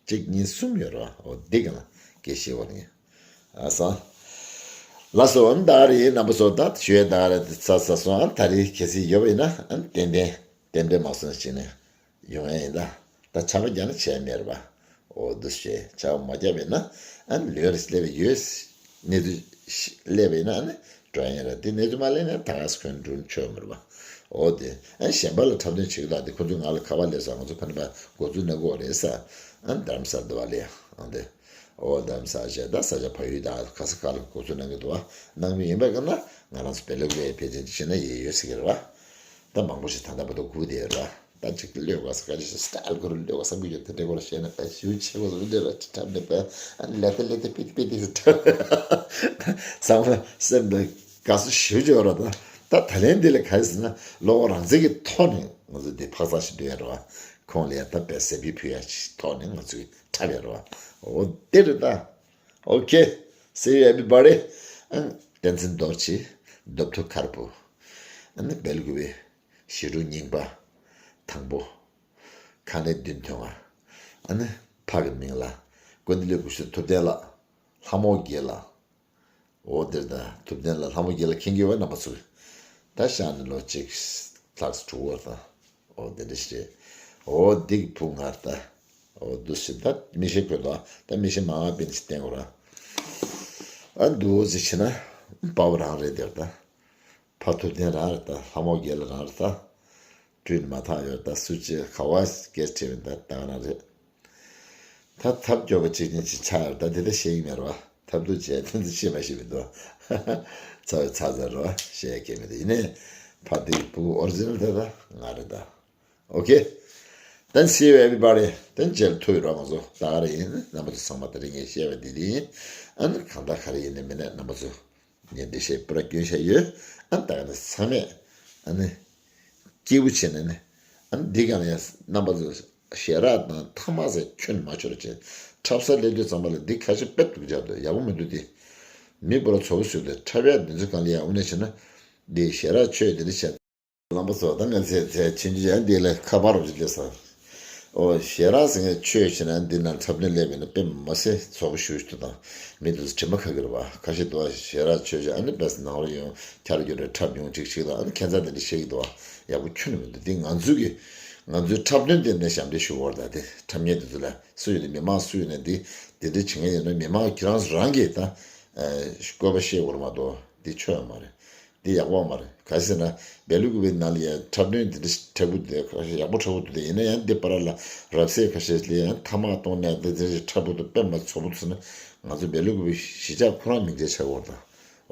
གཅིག་གཉིས་གསུམ་ཡོད་རེད་བ། འོ་འདི་ག་ན་སྐད་ཤེས་བ་ནི་ཨ་ས། ལ་སོ་འོ་ད་རེད་རྣམ་པ་ཚོ་ད་ཞུ་ཡ་ད་རེད་དེ་ཚ་ཚ་སོང་ཨ་ད་རེད་གལ་སྲིད་ཡོད་པ་ཡིན་ན་ཨ་ཏན་ཏན་ཏན་ཏན་མ་སོང་ཞེས་ནས། ཡོང་ཡ་ཡིན་ད། ད་ཆར་པ་བརྒྱབ་ན་བྱས་མེད་རེད་པ། འོ་འདུག་བྱས་ཆར་པ་མ་བརྒྱབ་པས་ན་ཨ་ནི་ལོས་རེ་སླེབས་པའི་ཡོད། གནས་ཚུལ་ཤི་སླེབས་པས་ན་ཨ་ནི་འགྲོ་ཡ་ཡིན་ར་དེ་གནས་ཚུལ་མ་སླེབས་ན་ད་ག་སེ་ཁོན་འགྲུལ་ཆོག་མེད་རེད་པ། འོ་དེ་ཨ་ནི་གཞན་པ་ལ་འཁྲབ་སྟོན་བྱེད་ཀྱི་ད་དེ་ཁོ་ཚོས་ང་ལ་ཁ་པར་སླེབས་སོང་ང་ཚོ་ཕ་ནི་པ་འགོ་འཛུགས་གནང་གི་ཡོད་རེད་ས། ཨ་ནི་རྡ་རམ་ས་ལ་འདུག་པ་ལས་ཨ་འདི། འོ་རྡ་རམ་ས་ལ་བྱས་ད་ས་ཆ་ཕ་ཡུལ་ད་ག་ས་ག་ལ་འགོ་འཛུགས་གནང་གི་འདུག་པ་གནང་མི་ཡིན་པ་ག་ན་ང་རང་ཚོ་བེ་ལ་ཀུ་པེ་ཕལ་ཆེར་ཕྱིན་ན་ཡོད་ཡོད་ཟེར་གི་རེད་པ། ད་མང་པོ་ཞིག་ད་ལྟ་བར་དུ་སྒུག་བསྡད་ཡོད་རེད། ད་ཅིག་གློད་དགོས་ས་ག་ཅིག་སི་ཊལ་སྐོར་གློད་དགོས་བསམ་གྱི་ཡོད། དེ་འདྲའི་སྐོར་བཤད་ན་ད་ཞེ་པོ་ཆེ་བོ་བཟོ་འདྲ་ར་ཅིག་འཁྲབ་ནས་པ་ཨ་ནི་ལེ་ཏ་ལེ་ཏ་པི་ཏི་པི་ཏི་ཟེར་འཁྲབ་ཚང་མ་སེམས་ལ་དགའ་བསུ་ཞེ་པོ་ཅིག་ཡོད་རེད། ད་ད་ད་ལན་འདི་ལ་ག་རེ་ཟེར་ན་བློ་ཁོག་རང་བཙན་གྱི་ཐོག་ནས་ང་ཚོ་འདི་འཕག་འཚག་ཞིག་འགྲོ་ཡ་རེད་པ། ཁོང་ལ་ཡ་ད་དཔེ་སེར་པོའི་ཕུལ་ཡ་ཅིག་ཐོག་ནས་ང་ཚོས་འཁྲབ་ཡ་རེད་པ། འོ་དེ་རེད་ད། Okay, see you everybody. ཨང་། བསྟན་འཛིན་རྡོ་རྗེ། རྡོབ་ཐུ་མཁར་བུ། ཨ་ནི་སྦེལ་ཀོབ་པའི་གཞིས་གྲོང་རྙིང་པ་དང་པོ། ཁ་གནས་བདུན་ཐོན་པ། ཨ་ནི་ཕ་གི་མིང་ལ་ཀུན་བདེ་ལོས་སྐུ་ཞབས་ཐུབ་བསྟན་ལགས། ལྷ་མོ་དགེ་ལགས། འོ་དེར་ད་ཐུབ་བསྟན་ལགས་ལྷ་མོ་དགེ་ལགས་མཁྱེན་གྱི་ཡོད་པ་རྣམ་པ་ཚོས། ད་ཤག་ནི་ལོ་གཅིག་ལྷག་དྲུག་བར་དང་། འོ་དེ་འདྲ་ཞིག་རེད། འོ་འདི་གི་བུ་ང་རེད་ད། འོ་འདུག་ཟེར་ད་མི་ཤེས་དགོས་འདུག་ད་མི་ཤེས་མང་བ་དཔེ་ཞིག་བསྟན་དགོས་ར། ཨ་འདུག་ཟེར་བྱས་ན་དཔའ་བོ་རང་རེད་དེར་ད། ཕ་ཐུབ་བསྟན་རང་རེད་ད། ལྷ་མོ་དགེ་ལགས་རང་རེད་ད། བཀྲུས་ནས་མ་ཐག་ཡོད་ད། སུ་གཅིག་ག་བ་སྐད་ཁྲིད་མིན་ད་ད་ག་རང་རེད། ད་ཐབས་སྐྱོ་བ་གཅིག་གཉིས་ཅིག་ཆགས་ཡོད་ད། དེ་ད་བཤད་ཀྱི་མེད་རེད་བ། ཐབས་སྡུག་བྱས་དེ་ཚོ་བཤད་མ་ཤེས་མི་འདུག་ཚ་བའི་ཚ་ཚ་རེད་བ། བཤད་ཡ་སྐད་མི་འདུག་ཡིན་ནའི་ཕ་དེའི་བུ་ཨོ་རི་ཇི་ནལ་དེ་ད་ང་རེད་ད། Okay. Then see you everybody. Then རྗེས་ལ་ཐུག་ཡོད་རོགས་ང་ཚོ་ད་ག་རེ་ཡིན། རྣམ་པ་ཚོ་ཚང་མ་ད་རེས་ངས་བཤད་པ་འདི་འདི་ཡིན། ཨ་ནི་གང་ལྟར་ག་རེ་ཡིན་ནའི་མིན་ནའི་རྣམ་པ་ཚོ་ངས་འགྲེལ་བཤད་པུ་ར་སྐྱོན་བཞག་ཡོད། ཨ་ནི་ད་ག་ནས་ཚང་མས་ཨ་ནི་སྐྱིད་པོ་བྱས་ནས་ནི་ཨ་ནི་འདི་ག་ནས་རྣམ་པ་ཚོ་ཞལ་རག་དང་ཐ་མག་ཟེར་ཁྱོན་མ་ཆོར་བྱས་འཁྲབ་ས་སླེབས་དུས་ཙམ་པ་ལ་འདི་ཁ་ཤས་དཔེ་སྡུག་ཅག་འདུག་ཡག་པོ་མི་འདུག་སྟེ། མི་པུ་ར་ཚོ་བོ་ཞིག་འདུག་འཁྲབ་ཡག་འདི་ཚོ་གང་ལ་ཡག་པོ་ནས་བྱས་ན་འདི་ཞལ་རག་ཆོས་འདི་འདྲ་བྱས། ལམ་པ་ཚོ་ད་ང་ཚེ་ཚེ་ཆུང་ཆུང་ཡང་འདི་ལ་ཁ་པར་རོགས་ཅིག་སླེབས་སོང་། ཨོ་ཞལ་རག་ཟེར་མཁན་ཆོས་བྱས་ན་འདི་ན་འཁྲབ་སྟོན་སླེབས་པས་ན་དཔེ་མ་སྲིད་ཚོགས་པ་ཞུ་ཞུ་དང་མི་འདུག་དྲི་མ་ཁ་གི་རེད་བ། ཁ་ཤས་འདུག་བ་ཞལ་རག་ཆོས་བྱས་ཨ་ནི་དཔེ་ནང་ལ་ཡོང་འཁྱར་རྒྱུ་རེད། འཁྲབ་ཡོང་ཅིག་ཅིག་དང་ཨ་ནི་ཁྱད་མཚར་དེ་འདྲ་བཤད་ཀྱི་འདུག་བ། ཡག་པོ་ཁྱོན་ནས་མི་འདུག་འདི་ང་ཚོའི་གི་ང་ཚོའི་འཁྲབ་སྟོན་དེ་ནས་ཞབས་འདྲེན་ཞུ་བར་ད་དེ་འཁྲབ་མཁན་དེ་ཚོ་ལ་སུ་ཡོད་དེ་མི་མང་སུ་ཡོད་ནས་འདི་དེ་འདྲ་བྱེད་མཁན་ཡོད་ན་མི་མང་ཁྱེད་རང་ཚོ་རང་གིས་ད་བཀོད་པ་ཤེས་དགོས་རེད་མ་གཏོགས་འདི་ཆོ་ཡོད་མ་རེད། འདི་ཡག་པོ་མ་རེད། ག་ཅི་ཟེར་ན་སྦེལ་ཀོབ་པའི་ནང་ལ་ཡང་འཁྲབ་སྟོན་འདི་འདྲ་འཁྲབ་གི་འདུག་ཡག་པོ་འཁྲབ་གི་འདུག་དེ་ཡིན་ན་ཡང་འདི་བར་ལ་རབ་གསལ་ཁ་ཤས་ལ་ཡང་ཐ་མག་གཏོང་ནས་འདི་འདྲ་འཁྲབ་གི་འདུག་དཔེ་མ་ཚོགས་པོ་ཚོ་ནི་ང་ཚོ་སྦེལ་ཀོབ་པའི་གཞིས་ཆགས་ཁོ་རང་མིང་ཆད་ཆགས་ཡོད་དང་།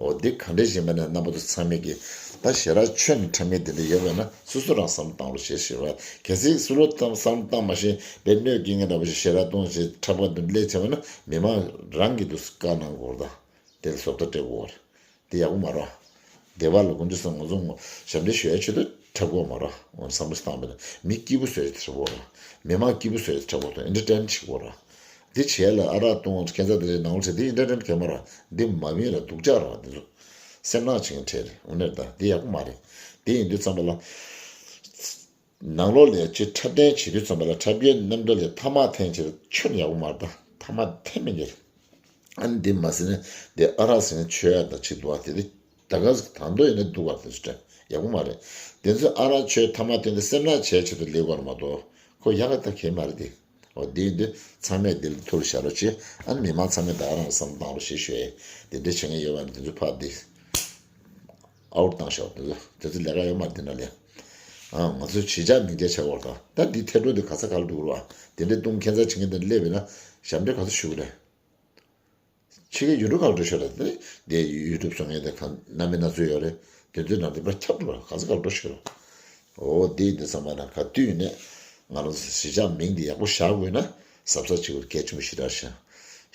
འོ་འདི་ག་འདྲས་ཡིན་པ་ནས་རྣམ་པ་ཚོ་ཚང་མས་ཀྱི་ ད་ཞེ་དྲག་ཆོས་ནི་ཁྲབ་མཁན་དེ་འདྲ་ཡོད་པས་ན་སོ་སོ་རང་བསམ་བློ་བཏང་རོགས་ཞེས་ཞུ་བ། གལ་སྲིད་སུ་ལོ་བསམ་བློ་བཏང་མ་ཤེས་པའི་གནོད་སྐྱེལ་མཁན་འདྲ་པོ་ཞིག་ཞེ་དྲག་གཏོང་ཞེས་ཁྲབ་པ་འདི་ལས་བྱས་པ་ན་མི་མང་རང་གི་དུས་སུ་བཀའ་གནང་དགོས་རེད། དེ་ལ་བཟོ་ལྟ་སྤྲད་དགོས་རེད། དེ་ཡག་པོ་མ་རེད། སྡེ་བ་ལ་དཀོན་མཆོག་གསུམ་ང་ཚོ་ཞབས་འདྲེན་ཞུ་ཡའི་ཆེད་དུ་ཁྲབ་དགོས་མ་རེད། འོ་བསམ་བློ་བཏང་བས་ན་མི་སྐྱིད་པོ་བཟོ་ཡའི་ཁྲབ་དགོས་རེད། མི་མང་སྐྱིད་པོ་བཟོ་ཡའི་ཁྲབ་དགོས་དང་ཨེན་ཊར་ཊེན་བྱེད་དགོས་རེད། འདི་བྱས་ལ་ཨ་རག་བཏུང་ཁན་ཚ་དེ་འདྲའི་ནང་ལ་བྱས་འདི་ཨེན་ཊར་ཊེན་གལ་མ་རེད། འདི་མ་བིན་ར་སྡུག་ཅག་རེད་བ། འདི་ཚོ་སེམས་ནག་བྱེད་མཁན་གྲས་རེད། འོ་ནས་ད་འདི་ཡག་པོ་མ་རེད། དེ་ཡིན་དུས་ཙམ་པ་ལ། ནང་ལོགས་ལས་ཅི་འཁྲབ་སྟོན་བྱེད་དུས་ཙམ་པ་ལ་འཁྲབ་ཀྱི་རྣམ་གྲོལ་ལས་ཐ་མག་འཐེན་བྱེད་ཆོན་ཡག་པོ་མ་རེད། ད་ཐ་མག་འཐེན་མི་འགྱུར། ཨ་ནི་འདི་མ་ཟིན་ན་འདི་ཨ་རག་ཟིན་ན་ཆོས་ཡག་ད་ཅིག་འདུག་བ། དེ་དེ་ད་ག་ཟིག་དང་དོ་ཡིན་ན་འདུག་བ། དེ་ཚོ་ཡག་པོ་མ་རེད། དེ་ཚོ་ཨ་རག་ཆོས་ཐ་མག་འཐེན་ཏེ་སེམས་ནག་བྱས་ཆེད་དུ་ལས་དགོས་མ་གཏོགས་ཁོ་ཡག་ག་ད་གལ་མ་རེད་དེ། འོ་དེ་ཡིན་དུས་ཚང་མས་དེ་ལ་ཐུགས་ལ་བཞག་རོགས་བྱེད། ཨ་ནི་མི་མང་ཚང་མས་ད་ག་རང་བསམ་བློ་བཏང་རོགས་ཞེས་ཞུ་ཡས། དེ་འདྲ་བྱེད་མཁན་ཡོད་པ་ནི་དེ་ཚོ་ཕར་འདི་ཨའུ་ཊི་བཏང་བཞག་དེ་ཚོ་དེ་ཚོ་ལས་ཀ་ཡོད་མ་རེད། དེ་འདྲ་ལས་ཨ་ང་ཚོ་གཞིས་ཆགས་མིང་ཆད་ཆགས་ཡོད་རེད། ད་འདི་ཐད་སྒྲོག་འདི་ག་ས་ག་ལ་འགྲོ་གི་རེད་བ། དེ་འདྲ་གཏོང་ཁྱད་མཚར་བྱེད་མཁན་དེ་སླེབས་པས་ན་ཞབས་འདྲེན་ག་ཚོད་ཞུ་གི་རེད། ཕྱི་རྒྱལ་ཡུལ་གྲུ་ཁག་འགྲོ་ཤོག་རེད་དེ། དེ་ཡུལ་གྲུ་བཟོ་མཁན་དེ་གང་སྣ་མིན་སྣ་ཚོགས་ཡོད་རེད། དེ་ཚོའི་ནང་དེ་པར་ཁྱབ་འགྲོ་ག་ས་ག་འགྲོ་ཤོག་རེད། འོ་དེ་ཡིན་དུས་ཙམ་པ་ན་ག་དུས་ཡིན་ནས་ང་རང་ཚོ་གཞིས་ཆགས་མིང་དེ་ཡག་པོ་བཞག་དགོས་ན་གཟབ་གཟབ་བྱེད་དགོས་གལ་ཆེན་པོ་ཞེ་དྲག་ཤག་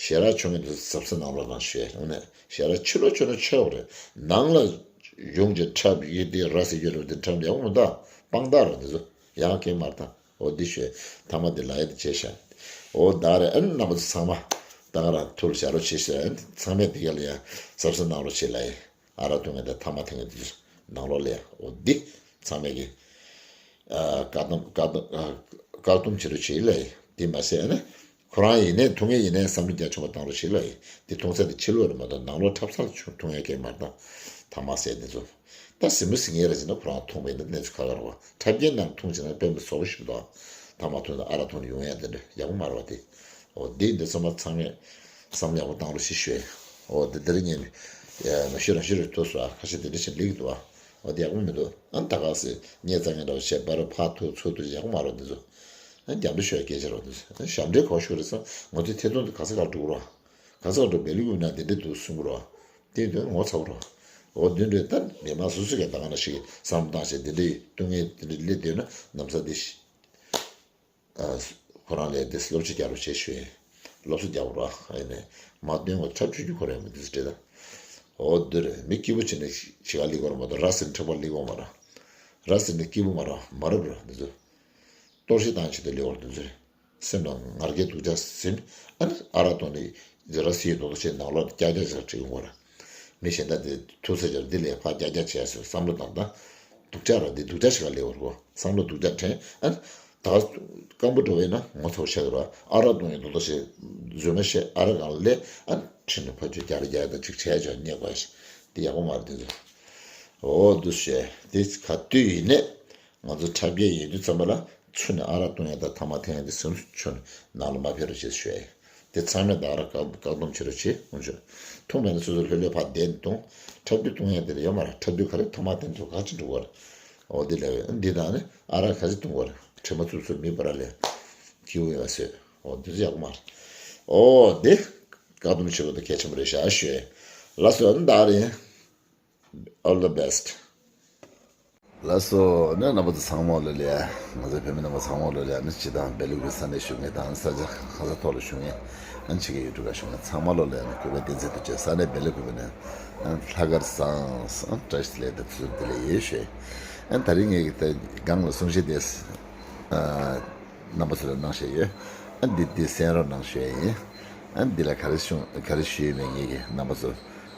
ཞེ་དྲག་ཆོ་མེད་དུས་གཟབ་གཟབ་གནང་རོགས་གནང་ཞུ་ཡས། འོ་ནས་ཞེ་དྲག་ཕྱི་ལོགས་ཆོ་ན་ཆོ་བ་རེད། ནང་ལ་ཡོང་གི་འཁྲབ་ཡོད་དེ་ར་ཟེར་ཡོད་རེད་དེ་འཁྲབ་ཡག་པོ་མི་འདུག་དཔང་རྟགས་རེད་དེ་ཚོ་ཡག་གེ་མ་རེད་ད། འོ་འདི་ཞུས་ཐ་མ་འདི་ལ་ཡ་འདི་བྱས་ཤག་འོ་ད་རེ་ཨ་ནི་རྣམ་པ་ཚོ་ཚང་མ་ད་ག་རང་ཐུགས་ལ་བཞག་རོགས་བྱེད་ཤག་ཚང་མས་འདི་ག་ལ་ཡ་གཟབ་གཟབ་གནང་རོགས་བྱེད་ལ་ཡ། ཨ་རག་འཐུང་མཁན་དང་ཐ་མག་འཐེན་མཁན་འདི་ཚོ་ནང་ལོགས་ལ་ཡ། འོ་འདི་ཚང་མས་ཀྱི་ཨ་བཀག་སྡོམ་བཀག་སྡོམ་ཨ་བཀག་སྡོམ་བྱེད་རོགས་བྱེད་ལ་ཡ། འདི་མ་ཟད་ཨ་ནི་ཁོ་རང་ཡིན་ནའི་འཐུང་མཁན་ཡིན་ནའི་བསམ་བློ་རྒྱ་ཆེན་པོ་བཏང་རོགས་བྱེད་ལ་ཡ། འདི་འཐུང་ས་དེ་ཕྱི་ལོགས་རེད་མ་གཏོགས་ནང་ལོགས་འཁྲབ་ས་ལ་ཆུ་འཐུང་ཡ་གལ་མ་རེད་ད། ཐ་མག་ཟས་འདི་ཚོ། ད་གཟིགས་མོ་གཟིགས་མཁན་རེ་བྱས་ན་ཁོ་རང་འཐུང་བས་ན་གནས་ཚུལ་ཁ་ཁ་རེད་བ། འཁྲབ་མཁན་རྣམས་འཐུང་བྱས་ན་དཔེ་མི་སྲིད་བཟོ་པོ་ཞིག་འདུག་ཐ་མག་འཐུང་ན་ཨ་རག་འཐུང་ན་ཡོང་ཡ་དེ་འདྲ་ཡག་པོ་མ་རེད་བ་དེ། འོ་འདི་འདི་ཚང་མ་ཚང་མས་བསམ་བློ་ཡག་པོ་བཏང་རོགས་ཞེས་ཞུས། འོ་འདི་འདིར་ངས་ནི་ཡ་ང་ཤོད་རང་ཤོད་རེ་ཐུག་སོང་ཨ། ཁ་ཤས་འདི་འདྲ་ཞིག་ལེགས་འདུག་ཨ། འོ་འདི་ཡག་པོ་མི་འདུག་ཨ་ད་ག་སེ་ངས་རྩ་ངན་འདྲ་བ་བྱས་པ་རུ་ཕར་ཐུག་ཚུར་ཐུག་ཡག་པོ་མ་རེད་འདི་ཚོ། ཨ་རྒྱབ་འདྲ་ཤོད་སྐད་ཆ་རོགས་འདི་ཚོ། ཨ་ཞབས་འདྲེན་གོ་ཤོད་རེད་ས་ང་ཚོའི་ཐད་གཏོང་དུ་ག་ས་ག་འགྲོ་གི་རོགས། ག་ཚོད་འགྲོ་བེ་ལི་ཀུ་ན་དེ་འདྲ་འདུག་གསུང་གི་རོ། དེ་དོན་ངོ་ཚ་བོ་རོ། འོ་དོན་འདྲ་ད་མི་མང་སོ་སོ་གས་ད་ག་ན་ཞིག་བསམ་བློ་བཏང་བྱས་དེ་འདྲའི་ལྟུང་ངན་དེ་འདྲ་སླེབས་བསྡད་ན་ན་བཟའ་དེ་ཤི། ཨ་ཁོ་རང་ལས་དེ་སློབ་གསོ་རྒྱག་རོགས་བྱེད་ཞུ་ཡིན། སློབ་གསོ་རྒྱག་རོགས་ཨ་ཡིན་ནས་མ་སྟོན་གོ་འཁྲབ་བཅུག་རྒྱུ་ཁོ་རང་མི་འདུག་ཟེར་ད། འོ་དོན་རེད་མི་སྐྱིད་པོ་བྱས་ནས་ཞི་ག་ལི་གོ་ར་མ་གཏོགས་ར་ཟེར་ནས་འཁྲབ་པ་ལི་གོ་མ་ར། ར་ཟེར་ནས་སྐྱིད་པོ་མ་ར་མ་རབས་ར་འདི་ཚོ། གཏོར་བཤིག་བཏང་བྱེད་དུ་ལེའུ་བར་དུ་འཛུལ། སེམས་ལ་ངར་སྐད་སྡུག་ཅག་ཟིན། ཨ་ནི་ཨ་རག་གཏོང་ནས་ར་སིའི་རྡོག་རྡོག་ཆེ་ནང་ལོགས་ཀྱག་ཀྱག་ཅིག་བྲིས་ཡོང་བ་ར། མི་གཞན་དག་དེ་ཐུག་ས་ཅིག་འདི་ལས་ཕར་ཀྱག་ཀྱག་བྱས་སོ་བསམ་བློ་བཏང་ད། སྡུག་ཅག་ར་འདི་སྡུག་ཅག་ཞིག་ག་ལེའུ་བར་གོ་བསམ་བློ་སྡུག་ཅག་དྲན་ཨ་ནི། ད་སྐམ་པོ་འགྲོ་བས་ན་ངོ་ཚ་བོ་ཤ་གི་ར་ཨ་རག་གཏོང་ཡོང་རྡོག་རྡོག་ཆེ། རྫུན་མ་བཤད་ཨ་རག་གང་ལས་ཨ་ནི་ཁྲིད་ནས་ཕ་ཆོས་རྒྱ་ར་རྒྱ་ཡ་ད་ཅིག་བྱས་ཆོག་རྙེད་དགོས་ཤིག་འདི་ཡག་པོ་མ་རེད་འདི་ཚོ། འོ་འདུག་བཤད་འདི་ག་དུས་ཡིན་ནས། ང་ཚོ་འཁྲབ་སྐྱེལ་ཡིན་དུས་ཙམ་པ་ལ་ཚུར་ནས་ཨ་རག་བཏུང་ཡ་དང་ཐ་མག་འཐེན་ཡ་དེ་ཟུར་ཚུར་ནང་ལ་མ་ཕེབས་རོགས་བྱེད་ཞུ་ཡ་ཡིན། དེ་ཚང་མས་ད་ཨ་རག་བཀག་བཀག་སྡོམ་བྱེད་རོགས་བྱེད་ཁོང་ཚོས། འཐུང་མེད་ན་སོ་སོ་ལྷོད་ལྷོད་ཕར་བསྡད་ནས་འཐུང་། འཁྲབ་དུས་བཏུང་ཡ་དེ་ལ་ཡོད་མ་རེད། འཁྲབ་དུས་ག་རེ་ཐ་མག་འཐེན་ཐུབ་ག་ཅི་འགྲོ་གི་རེད། འོ་དེ་ལས་འདི་དང་ནི་ཨ་རག་ག་ཅི་བཏུང་གི་རེད། དྲི་མ་བཙུགས་བཙུགས་མི་པ་ར་ལས། ཁྱེའུ་ཡོད་པ་བཟོས། འོ་འདི་ཚོ་ཡག་པོ་མ་རེད། འོ་དེ་བཀག་སྡོམ་བྱེད་དགོས་དེ་གལ་ཆེན་པོ་རེད་ཤག་ཞུ་ཡ་ཡིན། ལགས་སོ་ཨ་ནི་ད་རེད། All the best. ལགས་སོ་ནས་རྣམ་པ་ཚོ་ཚང་མ་ལོ་ལེ། ང་ཚོ་བོད་མི་རྣམ་པ་ཚང་མ་ལོ་ལེ། ཨ་ནི་སྤྱི་དང་བལ་ཡུལ་གྱི་ས་གནས་བཞུགས་མཁན་དང་ས་ཆ་ག་ས་ཐོག་ལ་བཞུགས་མཁན་ཨ་ནི་ཕྱི་རྒྱལ་ཡུལ་གྲུ་ཁག་བཞུགས་མཁན་ཚང་མ་ལོ་ལེ། ཨ་ནི་གུས་པ་བསྟན་འཛིན་དུ་བཅས་ས་གནས་བལ་ཡུལ་གུས་པ་ནས་ཨ་ནི་ལྷག་དཀར་བཟང་ཨ་ནི་བཀྲ་ཤིས་བདེ་ལེགས་དང་དུས་ཚོད་བདེ་ལེགས་ཡོད་ཞུ། ཨ་ནི་ད་རིང་ངས་ཀྱི་ད་སྒང་ལ་གསུང་བཤད་དེ་ཨ་རྣམ་པ་ཚོ་ལ་གནང་བཞིན་ཡོད། ཨ་ནི་འདི་འདི་གསན་རོགས་གནང་ཞུ་ཡ་ཡིན། ཨ་ནི་འདི་ལ་ག་རེ་གསུང་ག་རེ་ཞུས་མེད་ངེད་ཀྱི་རྣམ་པ་ཚོ་